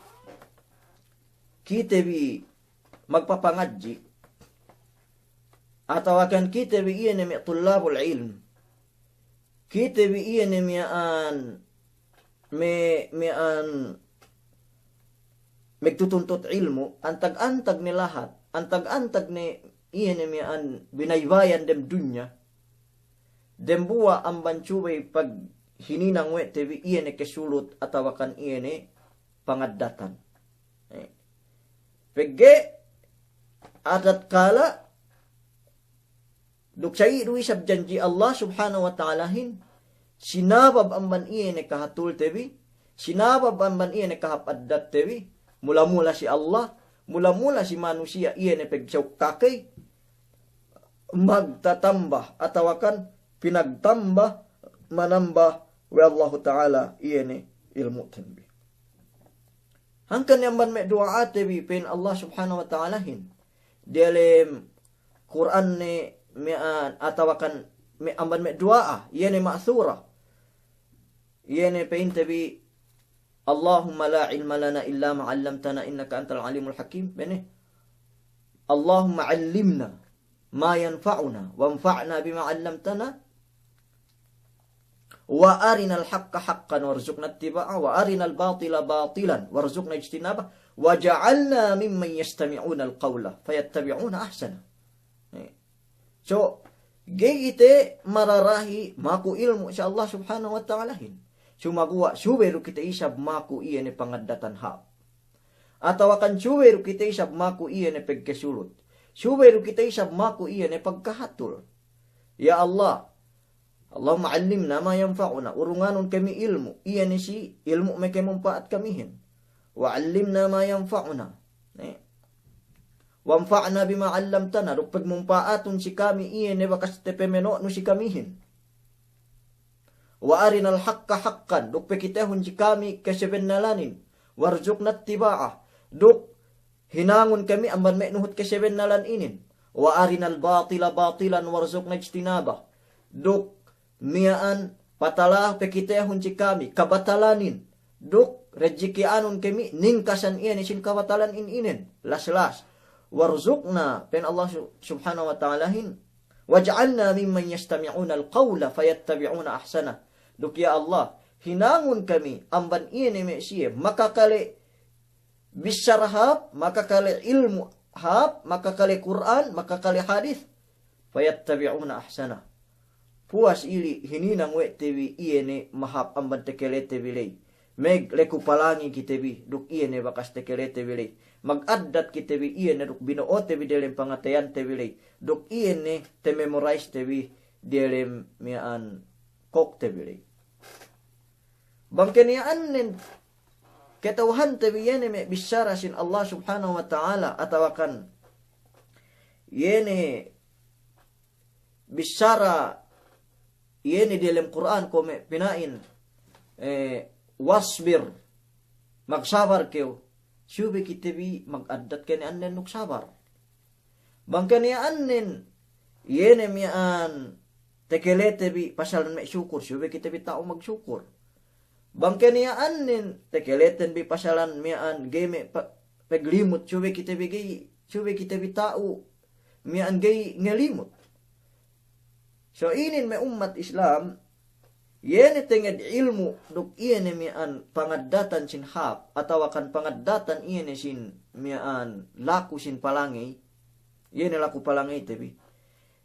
kite bi magpapangadji', atawakan kite bi iye ne me' tullabul ilm. Kite bi iye ne miya'an, me', miya'an magtutuntut ilmu', antag-antag ne lahat, antag-antag ne iye ne miya'an binaybayan dem dunya, dembuwa' amban subey paghininang we' te bi iye ne kesulut atawakan iye ne pangaddatan. Eh. Pegge' atatkala duk sa'i du isab janji' Allah Subhanahu wa Ta'alahin, sinabab amban iye ne kahatulte bi, sinabab amban iye ne kahāp addatte bi, mula-mula si Allah, mula-mula si manusiya' iye ne pegsauk kakey, magtatamba atawakan pinagtamba manamba we' Allahu Ta'ala iye ne ilmu'ten bi. Hangkan ne amban me' duwa'ate bi pa'in Allah Subhanahu wa Ta'alahin diyalem Kur'an ne miya'an atawakan me' amban me' duwa'a, iye ne ma'thura. Iye ne pa'inte bi, اللهم لا علم لنا إلا ما علمتنا إنك أنت العليم الحكيم. Bene. اللهم علمنا ما ينفعنا وانفعنا بما علمتنا وأرنا الحق حقا وارزقنا اتباعه وأرنا الباطل باطلا وارزقنا اجتنابه واجعلنا ممن يستمعون القول فيتبعون أحسنه. Eh. So, ga'i kite mararahi maku ilmu' si Allah Subhanahu wa Ta'alahin. Sumaguwa' subey du kite isab maku iye ne pangaddatan hāp. Atawakan subey du kite isab maku iye ne pagkasulut. Subey du kite isab maku iye ne pagkahatul. Ya Allah, اللهم علمنا ما ينفعنا, urunganun kami ilmu', iye ne si ilmu' makamumpa'at kamihin. وعلمنا ما ينفعنا. Eh. وانفعنا بما علمتنا, duk pagmumpa'atun si kami iye ne bakas tapameno'nu si kamihin. وأرنا الحق حقا, duk pakitehun si kami kasabennalanin. وارزقنا اتباعه, duk hinangun kami amban me' nuhut kasabennalan inin. وأرنا الباطل باطلا وارزقنا اجتنابه. Duk miya'an patala pakitehun si kami kabatalanin. Duk rejiki'anun kami ningkasan iye ne sin kabatalan in inin. Las-las. وارزقنا, pa'in Allah Su-, Subhanahu wa Ta'alahin, واجعلنا ممن يستمعون القول فيتبعون أحسنه. Duk ya Allah, hinangun kami amban iye ne me' siye makakale bissara hāp, makakale ilmu' hāp, makakale Kur'an, makakale hadis, فيتبعون أحسنه. Puwas ili hininang we' te bi iye ne mahāp amban takalete bi ley. Maglaku palangi kite bi duk iye ne bakas takalete bi ley. Magaddat kite bi iye ne duk bino'ote bi delem pangateyante bi ley. Duk iye ne tamemorize te bi delem miya'an kōkte bi ley. Bang keniya'annen kata'uhante bi iye ne me' bissara sin Allah Subhanahu wa Ta'ala atawakan iye ne bissara iye ne delem Kur'an kuwe' me' pina'in, eh, واصبر, magsabar kew. Subey kite bi magaddat keniya'annen duk sabar. Bang keniya'annen iye ne miya'an takalete bi pasalan me' sukur, subey kite bi ta'u magsukur. Bang keniya'annen takaleten bi pasalan miya'an ga'i me' pa-, paglimut, subey kite bi ga'i, subey kite bi ta'u miya'an ga'i ngalimut. So inin me' ummat Islam, iye ne tenged ilmu' duk iye ne miya'an pangaddatan sin hāp, atawakan pangaddatan iye ne sin miya'an laku sin palangey, iye ne laku palangeyte bi.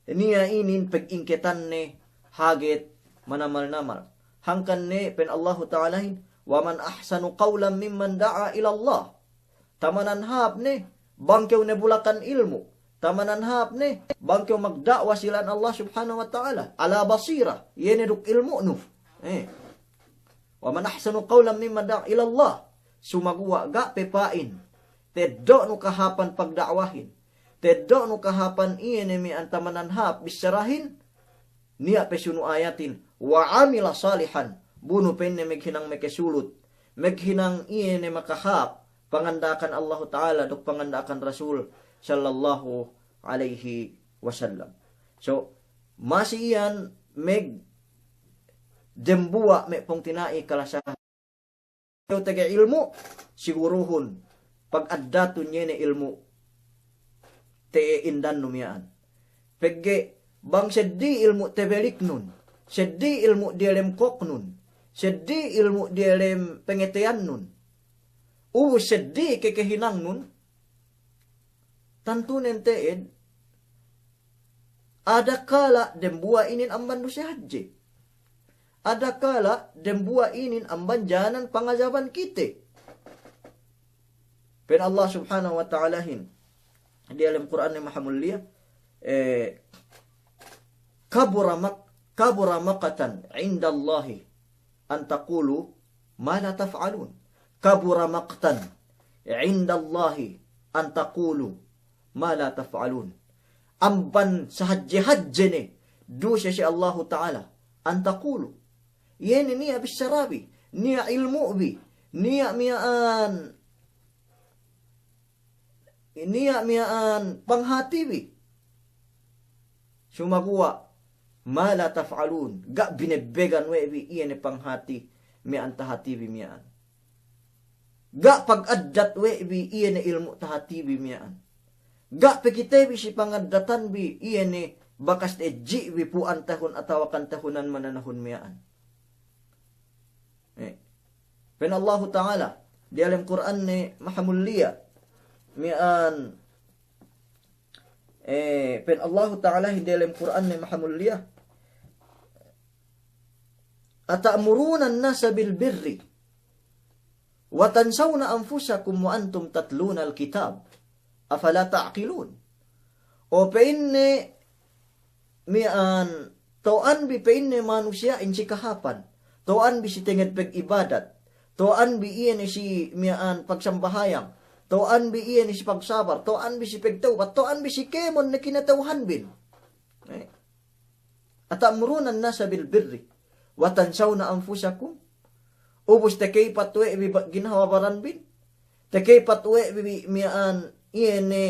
Niya' inin pagingketanne haget manamal-namal. Hangkan ne pa'in Allahu Ta'alahin, ومن أحسن قولا ممن دعا إلى الله. Tamanan hāp ne, bang kew ne bulakan ilmu'. Tamanan hāp ne, bang kew magda'wa si lān Allah Subhanahu wa Ta'ala. على بصيرة, iye ne duk ilmu'nu. Eh. Wa man ahsanu qawlan mimman da'a ilallah. Sumaguwa' ga' pe pa'in teddo'nu kahāpan pagda'wahin, teddo'nu kahāpan iye ne miya'an tamanan hāp bissarahin, niya' pe sunu ayatin, wa amila salihan, bu nu pa'inne meghinang mekesulut, meghinang iye ne makahāp panganda'akan Allahu Ta'ala duk panganda'akan Rasul sallallahu alayhi wasallam. So, masi iyan megdembuwa' me' pungtina'i kalasahan. Tege ilmu', siguruhun pag'addatun iye ne ilmu' te'e indannu miya'an. Pegge' bang seddili ilmu' tebeliknun, seddili ilmu' diyalem kōknun, seddili ilmu' diyalem pengeteyannun, ubus seddili kekehinangnun, tantunen te'ed, adakala' dembuwa' inin amban duse hadje. Adakala' dembuwa' inin amban jānan pangazaban kite. Pa'in Allah Subhanahu wa Ta'alahin diyalem Kur'anne mahamulliya, eh, kabura mak-, kabura maqtan indallahi an taqulu ma la taf'alun. Kabura maqtan indallahi an taqulu ma la taf'alun. Amban sahadje-hadje ne duse si Allahu Ta'ala, an taqulu. Iye ne niya' bissarabi, niya' ilmu'bi, niya' miya'an, niya' miya'an panghatibi. Sumaguwa' ma la taf'alun, ga' binebbegan we' bi iye ne panghati miya'an tahatibi miya'an. Ga' pag'addat we' bi iye ne ilmu' tahatibi miya'an. Ga' pekitebi si pang'addatanbi iye ne bakas te'ed ji'bi pu'an tahun atawakan tahunan mananahun miya'an. Eh. Pa'in Allahu Ta'ala diyalem Kur'anne mahamulliya miya'an, eh, pa'in Allahu Ta'alahin diyalem Kur'anne mahamulliya, ata'muruna an-nasa bil birri wa tansawna anfusakum wa antum tatlunal kitab, afala ta'qilun. O pa'inne miya'an, to'anbi pa'inne manusiya'in si kahāpan, to'anbi si tenged pag'ibadat, to'anbi iye ne si miya'an pagsambahayang, to'anbi iye ne si pagsabar, to'anbi si pagtawbat, to'anbi si kēmon ne kinata'uhanbin. Eh. Ata'muruna an-nasa bil birri wa tansawna anfusakum. Ubus takaypat we' bi ba-, ginhawa baranbin. Takaypat we' bi miya'an iye ne,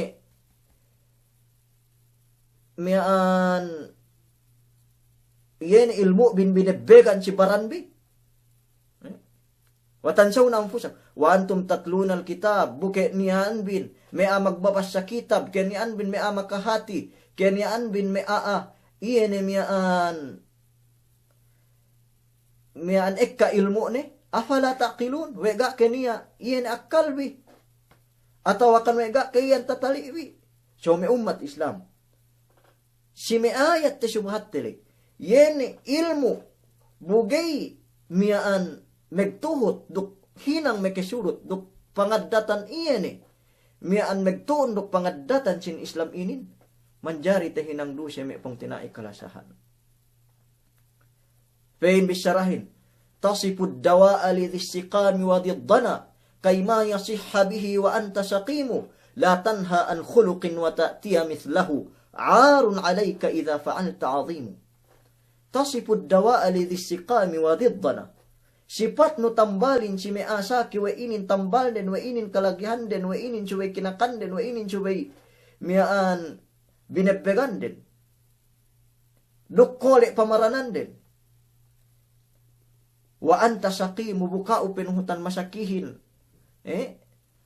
miya'an iye ne ilmu'bin binebbegan si baranbi. Eh? Wa tansawna anfusakum wa antum tatlunal kitab, bu keniya'anbin me' a'a magbabassa kitab, keniya'anbin me' a'a makahati, keniya'anbin me' a'a, iye ne miya'an, miya'an ekka ilmu'ne, afala ta'qilun, we' ga' keniya' iye ne akkalbi, atawakan we' ga' ke iyan tatali'bi. So me' ummat Islam, si me' ayat te subhatte le', iye ne ilmu' bu ga'i miya'an megtuhut duk hinang mekesulut duk pangaddatan iye ne miya'an megtu'un duk pangaddatan sin Islam inin, manjari tahinang duse me' pungtina'i kalasahan. Pa'in bissarahin, tasifud dawa'a li dhis siqami wa dhid dana, kayma yasihha bihi wa anta saqimu, la tanha an khuluqin wa ta'tiya mithlahu, 'arun 'alayka idha fa'alta 'azimu. Tasifud dawa'a li dhis siqami wa dhid dana. Sipatnu tambalin si me' a'a saki we' inin tambalden, we' inin kalagihanden, we' inin subey kinakanden, we' inin subey miya'an binebbeganden. Duk kole' pamarananden. Wa anta saqimu, bu ka'u penuhutan masakihin. Eh?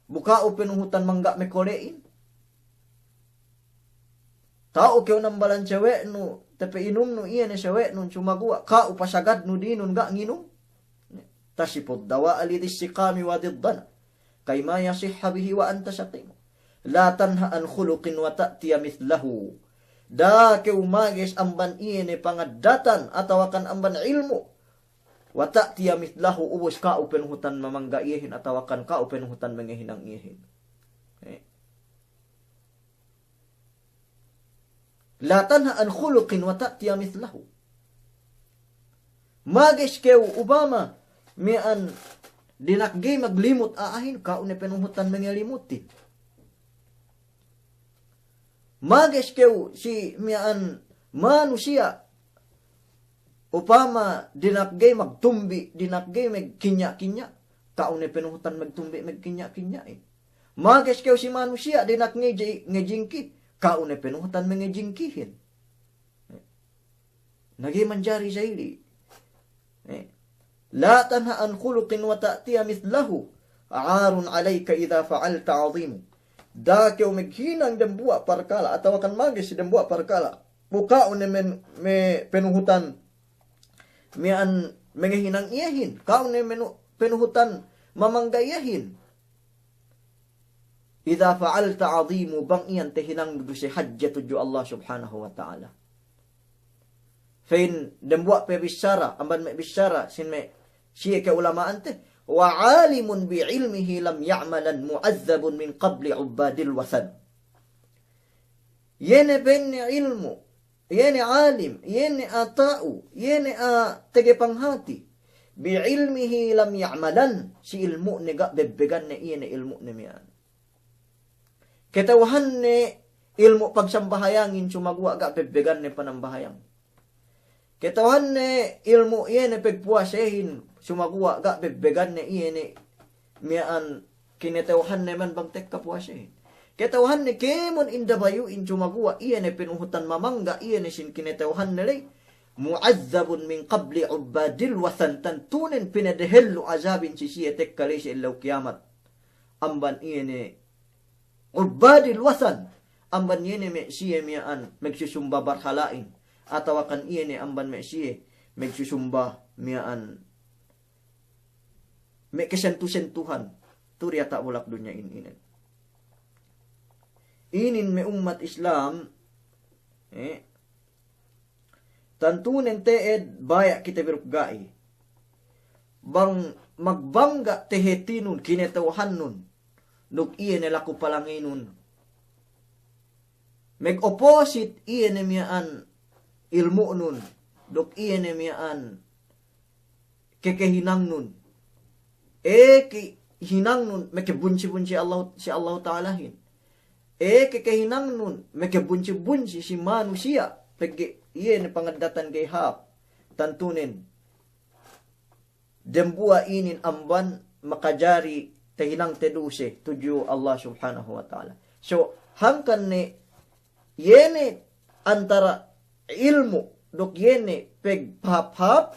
Bu ka'u penuhutan mangga' mekole'in. Ta'u kew nambalan sawe'nu, tapa'inumnu iye ne sawe'nun, sumaguwa' ka'u pasagadnu dinun ga' nginum. Tasifud dawa'a li dhis siqami wa dhid dana, kayma yasihha bihi wa anta saqimu. La tanha an khuluqin wa ta'tiya mithlahu. Da'a kew mages amban iye ne pangaddatan atawakan amban ilmu'. Wa ta'tiya mithlahu, ubus ka'u penuhutan mamangga' iyehin atawakan ka'u penuhutan mengehinang iyehin. Eh. La tanha an khuluqin wa ta'tiya mithlahu. Mages kew upama miya'an dina'ak ga'i maglimut a'ahin, ka'u ne penuhutan mangalimutin. Mages kew si miya'an manusiya', upama dina'ak ga'i magtumbi', dina'ak ga'i magkinya'-kinya', ka'u ne penuhutan magtumbi' magkinya'-kinya'in. Mages kew si manusiya' dina'ak ngaji-, ngajingki, ka'u ne penuhutan mangajingkihin. Na ga'i manjari sa ili'. Eh. La tanha an khuluqin wa ta'tiya mithlahu, 'arun 'alayka idha fa'alta 'azimu. Da'a kew maghinang dambuwa' parkala', atawa kan mages si dambuwa' parkala'. Bu ka'u ne men-, me-, penuhutan miya'an mangahinang iyehin, ka'u ne menu-, penuhutan mamangga iyehin. Idha fa'alta 'azimu, bang iyan tahinangnu duse hadje tudju Allah Subhanahu wa Ta'ala. Pa'in dambuwa' pe bissara, amban me' bissara, sin me' siye ka'ulama'ante, wa 'alimun bi 'ilmihi lam ya'malan mu'azzabun min qabli 'ubbadil wathan. Iye ne pa'inne ilmu', iye ne alim, iye ne a'a ta'u, iye ne a'a tege panghati. Bi 'ilmihi lam ya'malan, si ilmu'ne ga' bebbeganne iye ne ilmu'ne miya'an. Kata'uhanne ilmu' pagsambahayangin sumaguwa' ga' bebbeganne panambahayang. Kata'uhanne ilmu' iye ne pagpuwasehin sumaguwa' ga' bebbeganne iye ne miya'an kinata'uhanne man bang tekka puwasehin. Kata'uhanne kēmon indabayu'in sumaguwa' iye ne penuhutan mamangga iye ne sin kinata'uhanne ley. Mu'azzabun min qabli 'ubbadil wathan, tantunen pinadehellu azabin si siye tekka ley si ellew kiyamat. Amban iye ne 'ubbadil wathan, amban iye ne me' siye miya'an magsusumba barhala'in, atawa kan iye ne amban me' siye magsusumba miya'an me' kasentu-sentuhan, tu diyata' bulak dunya'in inin. Inin me' ummat Islam, eh, tantunen te'ed baya' kite bi duk ga'i. Bang magbangga' tehetinun, kinata'uhannun, duk iye ne laku palanginun. Mag-opposite iye ne miya'an ilmu'nun, duk iye ne miya'an kekehinangnun. E kehinangnun makabunsi-bunsi Allah, si Allahu Ta'alahin. E kekehinangnun makabunsi-bunsi si manusiya', pegge' iye ne pangaddatan ga'i hāp. Tantunen dambuwa' inin amban makajari tahinangte duse tudju Allah Subhanahu wa Ta'ala. So, hangkan ne iye ne antara ilmu' duk iye ne pagpahāp-hāp,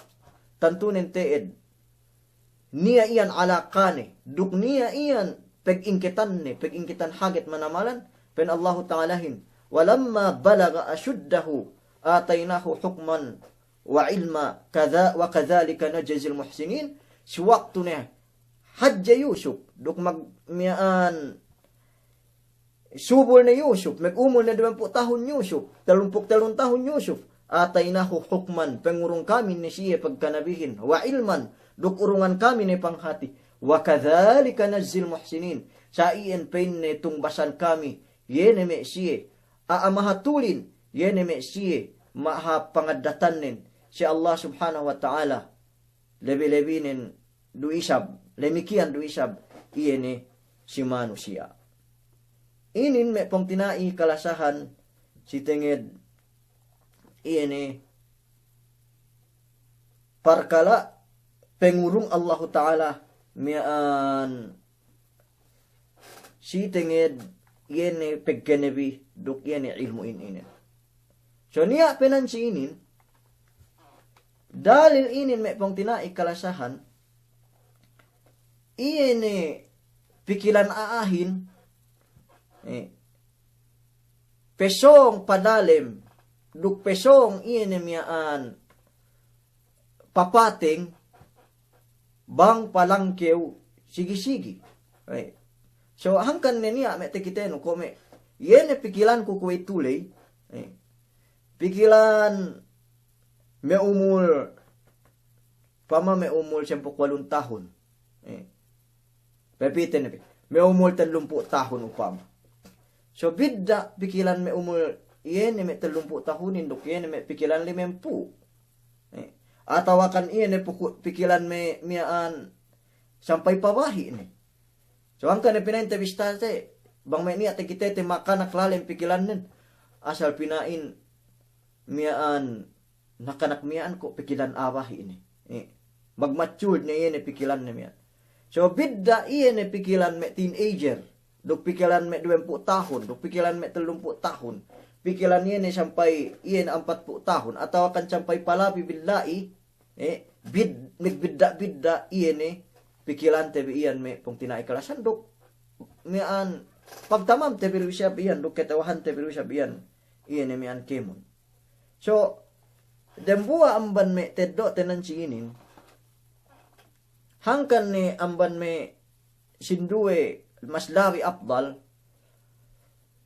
tantunen te'ed niya' iyan alakane, duk niya' iyan pagingketanne, pagingketan haget manamalan, pa'in Allahu Ta'alahin, "Walamma balagha ashuddahu, ataynahu hukman wa ilma, kadha-, wa kadhalika najzil muhsinin." Si waktu ne hadje Yusuf, duk mag-, miya'an subul ne Yusuf, magumul ne duwempū' tahun Yusuf, tellumpū' tellun tahun Yusuf, ataynahu hukman, pangurung kami ne siye pagkanabihin, wa ilman, duk urungan kami ne panghati, wa kadhalika najzil muhsinin, sa iyan pa'inne tungbasan kami, iye ne me' siye, a'a mahatulin, iye ne me' siye, maha pangaddatannen, si Allah Subhanahu wa Ta'ala, lebi-lebinen du isab, lemikiyan du isab, iye ne si manusiya'. Inin me' pungtina'i kalasahan si tenged iye ne parkala' pangurung Allahu Ta'ala miya'an si tenged iye ne pagkanabi duk iye ne ilmu'in inin. So niya' pe nan si inin, dalil inin me' pungtina'i kalasahan, iye ne pikilan a'ahin, eh, pesōng padalem, duk pesōng iye ne miya'an papateng, bang palangkew sigi-sigi. Eh. So, hangkan ne niya' me' takitenu, ko' me', iye ne pikilanku kuwe'itu ley, eh, pikilan me' umul, pama me' umul sempū' walun tahun. Eh. Pepite ne pe. Me' umul tellumpū' tahun upama. So bidda' pikilan me' umul iye ne me' tellumpū' tahunin duk iye ne me' pikilan limempū'. Eh. Atawakan iye ne puku-, pikilan me' miya'an sampay pabahi' ne. So hangkan ne pina'inte bistate, bang me' niya' takitete makanak lalem pikilannen. Asal pina'in miya'an nakanak miya'an ko' pikilan a'a bahi' ne. Eh, magmatured ne iye ne pikilanne miya'an. So bidda' iye ne pikilan me' teenager, duk pikilan me' duwempū' tahun, duk pikilan me' tellumpū' tahun, pikilan iye ne sampay iye ne ampatpū' tahun, atawakan sampay palabi billa'i, eh, bid-, magbidda'-bidda' iye ne pikilante bi iyan me' pungtina'i kalasahan duk miya'an pagtamamte bi du isab iyan duk kata'uhante bi du isab iyan iye ne miya'an kēmon. So, dembuwa' amban me' teddo'te nan si inin, hangkan ne amban me' sinduwe mas labi afdal,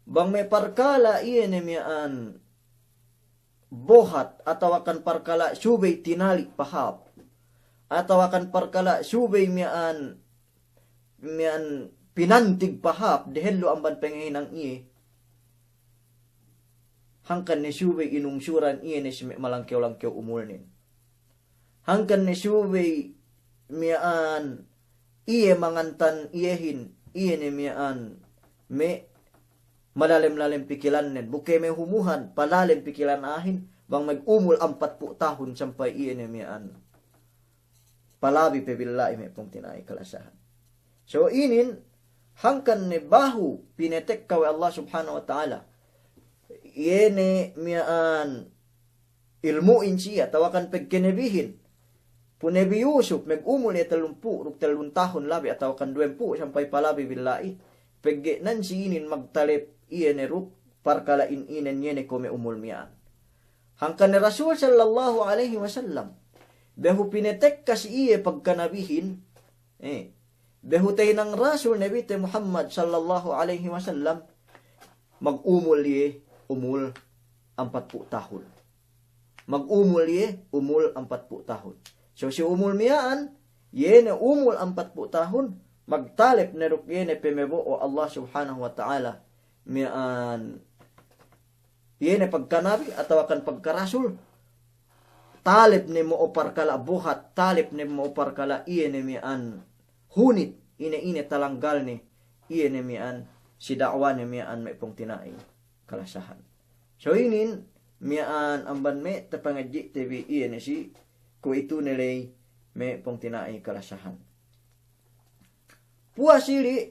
bang me' parkala' iye ne miya'an buhat, atawakan parkala' subey tinali' pahāp, atawakan parkala' subey miya'an, miya'an pinantig pahāp, dehellu amban pangahinang iye, hangkan ne subey inungsuran iye ne si me' malangkew-langkew umulnen. Hangkan ne subey miya'an iye mangantan iyehin, iye ne miya'an me' malalem-lalem pikilannen, bu ke me' humuhan, palalem pikilan a'ahin, bang magumul ampatpū' tahun sampay iye ne miya'an palabi pe billa'i me' pungtina'i kalasahan. So inin, hangkan ne behu pinatekka we' Allah Subhanahu wa Ta'ala iye ne miya'an ilmu'in siye, atawakan pegge' nabihin. Pu Nabi Yusuf, magumul iye tellumpū' duk tellun tahun labi, atawakan duwempū' sampay palabi billa'i. Pegge' nan si inin magtalep iye ne duk parkala'in inen iye ne kuwe' me' umul miya'an. Hangkan ne Rasul sallallahu alaihi wasallam, behu pinatekka si iye pagkanabihin, eh, behu tahinang Rasul Nabite Muhammad sallallahu alaihi wasallam, magumul iye umul ampatpū' tahun. Magumul iye umul ampatpū' tahun. So si umul miya'an, iye ne umul ampatpū' tahun, magtalep ne duk iye ne pamabo'o Allah Subhanahu wa Ta'ala miya'an iye ne pagkanabi atawakan pagkarasul, talep ne mo'o parkala' buhat, talep ne mo'o parkala' iye ne miya'an hunit, ine-ine talanggalne, iye ne miya'an si da'wane miya'an me' pungtina'i kalasahan. So inin miya'an amban me' tapangadji'te bi iye ne si kuwe'itu ne ley me' pungtina'i kalasahan. Puwas ili',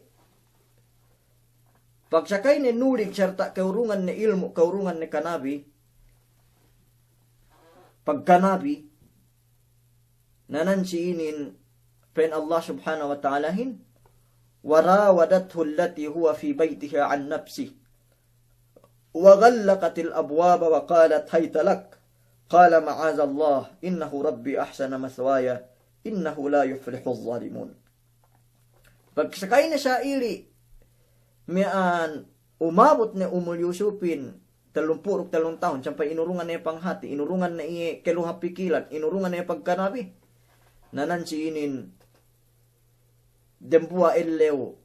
pagsakayne nulig sarta' kaurungan ne ilmu', kaurungan ne kanabi, pagkanabi, na nan si inin pa'in Allah Subhanahu wa Ta'alahin, وراودته التي هو في بيتها عن نفسه وغلقت الأبواب وقالت هيت لك قال معاذ الله إنه ربي أحسن مثواي إنه لا يفلح الظالمون. Pagsakayne sa ili' miya'an umabut ne umul Yusupin tellumpū' duk tellun tahun, sampay inurungan ne panghati, inurungan ne iye kaluha pikilan, inurungan ne pagkanabi. Na nan si inin dembuwa' ellew,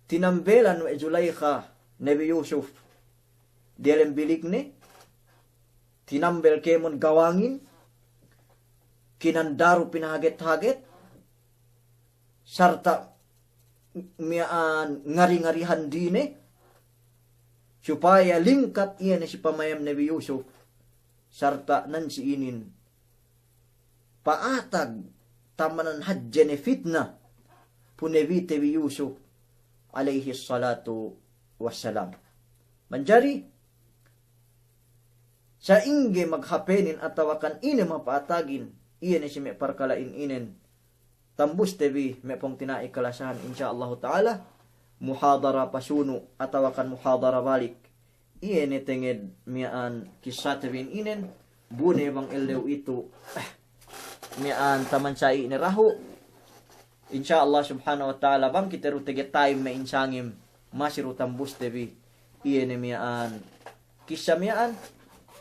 tinambelan we' Zulaykha Nabi Yusuf diyalem bilikne, tinambel kēmon gawangin, kinandaru pinahaget-haget, sarta' miya'an ngari-ngarihan dine, supaya lingkat iye ne si pamayam Nabi Yusuf, sarta' nan si inin pa'atag tamanan hadje ne fitna pu Nabite bi Yusuf alayhis salatu wassalam. Manjari, sa'ingge maghapenin atawakan ine mapa'atagin, iye ne si me' parkala'in inen, tambuste bi me' pungtina'i kalasahan, insya Allahu ta'ala, muhadara pasunu' atawakan muhadara balik. Iye ne tenged miya'an kissate bi inin, bu ne bang ellew itu, eh, miya'an taman sa'i ne dahu'. Insya Allah Subhanahu wa Ta'ala, bang kite du tege time me' insangem, masi du tambuste bi iye ne miya'an kissa miya'an,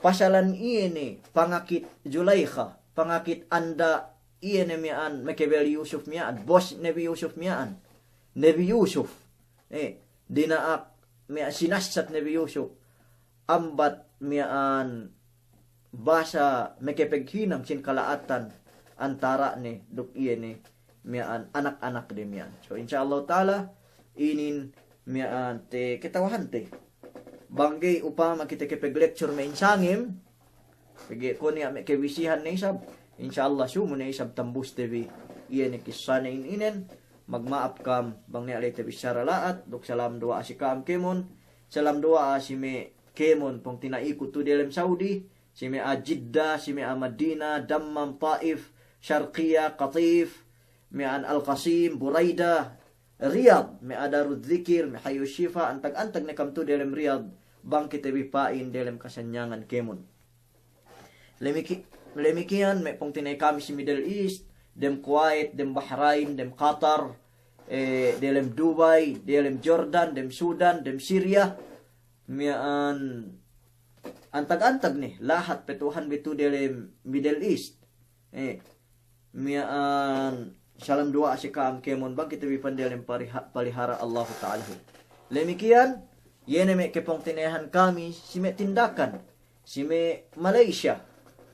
pasalan iye ne pangakit Zulaykha, pangakit anda iye ne miya'an makabeli Yusuf miya'an, bos Nabi Yusuf miya'an. Nabi Yusuf, eh, dina'ak miya' sinassat Nabi Yusuf ambat miya'an basa mekepeghinang sin kala'atan antara' ne duk iye ne miya'an anak-anak de miya'an. So, insya Allah ta'ala, inin miya'an te ketawahante. Bang ga'i upama kite kepeg-lecture me' insangem, pegge' ko' niya' me' kewisihan ne isab, insya Allah sumu ne isab tambuste bi iye ne kissane in inen. Magma'ap kam bang niya' ley te bissara la'at, duk salam duwa'a si ka'am kēmon, salam duwa'a si me' kēmon pungtina'iku tu diyalem Saudi, si me' a'a Jidda, si me' a'a Madina, Dammam, Taif, Sharqiya, Qatif, me' an Al-Qasim, Buraida, Riyad, me' a'a Darul Zikir, me' Hayu Shifa, antag-antag ne kam tu diyalem Riyad, bang kite bi pa'in diyalem kasanyangan kēmon. Lemiki-, lemikiyan me' pungtina'i kami si Middle East, dem Kuwait, dem Bahrain, dem Qatar, eh, diyalem Dubai, diyalem Jordan, dem Sudan, dem Syria, miya'an antag-antag ne, lahat pe tuhan bi tu diyalem Middle East. Eh, miya'an salam duwa'a si ka'am kēmon bang kite bi pan diyalem pariha-, palihara' Allahu ta'alahin. Lemikiyan, iye ne me' kepungtina'ihan kami si me' Tindakan, si me' Malaysia,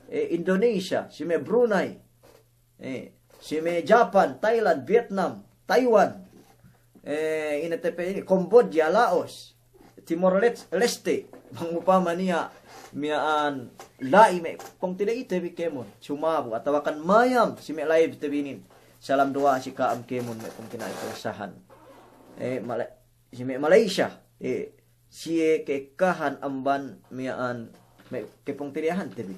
eh, Indonesia, si me' Brunei, eh, si me' Japan, Thailand, Vietnam, Taiwan, eh, ine te pe inin, Cambodia, Laos, Timor Leste, bang upama niya' miya'an la'i me' pungtina'ite bi kēmon, sumabu, atawakan mayam si me' live te bi inin. Salam duwa'a si ka'am kēmon me' pungtina'i kalasahan. Eh, Mala-, si me' Malaysia, eh, siye ke'ekkahan amban miya'an me' kepungtina'ihante bi.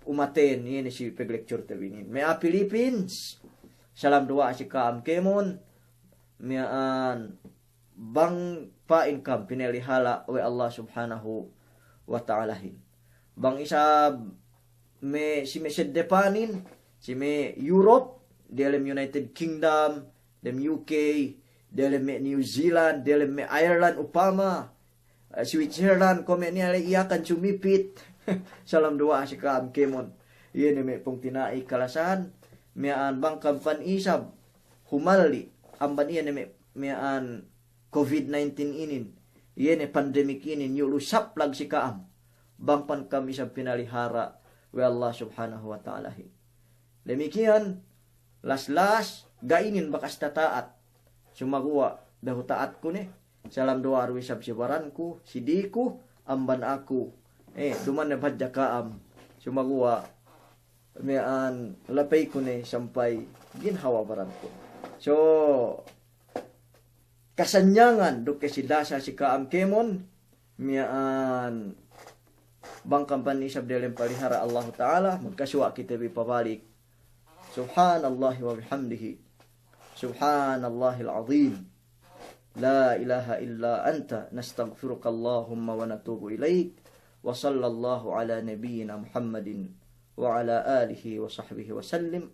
Umaten, iye ne si peg-lecture te bi inin. Me' a'a Philippines, salam duwa'a si ka'am kēmon, miya'an bang pa'in kam pinalihala' we' Allah Subhanahu wa Ta'alahin. Bang isab me', si me' sedde panin, si me' Europe, diyalem United Kingdom, dem U K, diyalem me' New Zealand, diyalem me' Ireland upama, eh, Switzerland, kuwe' me' niya' ley Yakan, Sumipit. Salam duwa'a si ka'am kēmon. Iye ne me' pungtina'i kalasahan, miya'an bang kam pan isab humalli' amban iye ne me', miya'an covid nineteen inin, iye ne pandemic inin, iyu' lu saplag si ka'am, bang pan kam isab pinalihara' we' Allah Subhanahu wa Ta'alahin. Damikiyan, las-las, ga' inin bakas tata'at. Sumaguwa' dahu' ta'atku ne, salam duwa'a du isab si baranku, si dīku, amban aku. Eh, duma'in ne bahadja ka'am. Sumaguwa' miya'an lapeyku ne sampay ginhawa baranku. So, kasanyangan duk kasilasa si ka'am kēmon, miya'an bang kam pan isab diyalem palihara' Allahu Ta'ala, magkasuwa' kite bi pabalik. Subhanallahi wa bihamdihi. Subhanallahil azim. La ilaha illa anta, nastaghfiruka Allahumma wa natubu ilaik. Wa sallallahu ala nabiyyina Muhammadin wa ala alihi wa sahbihi wa sallim,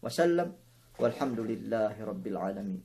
wa sallam. Walhamdulillahi rabbil alamin.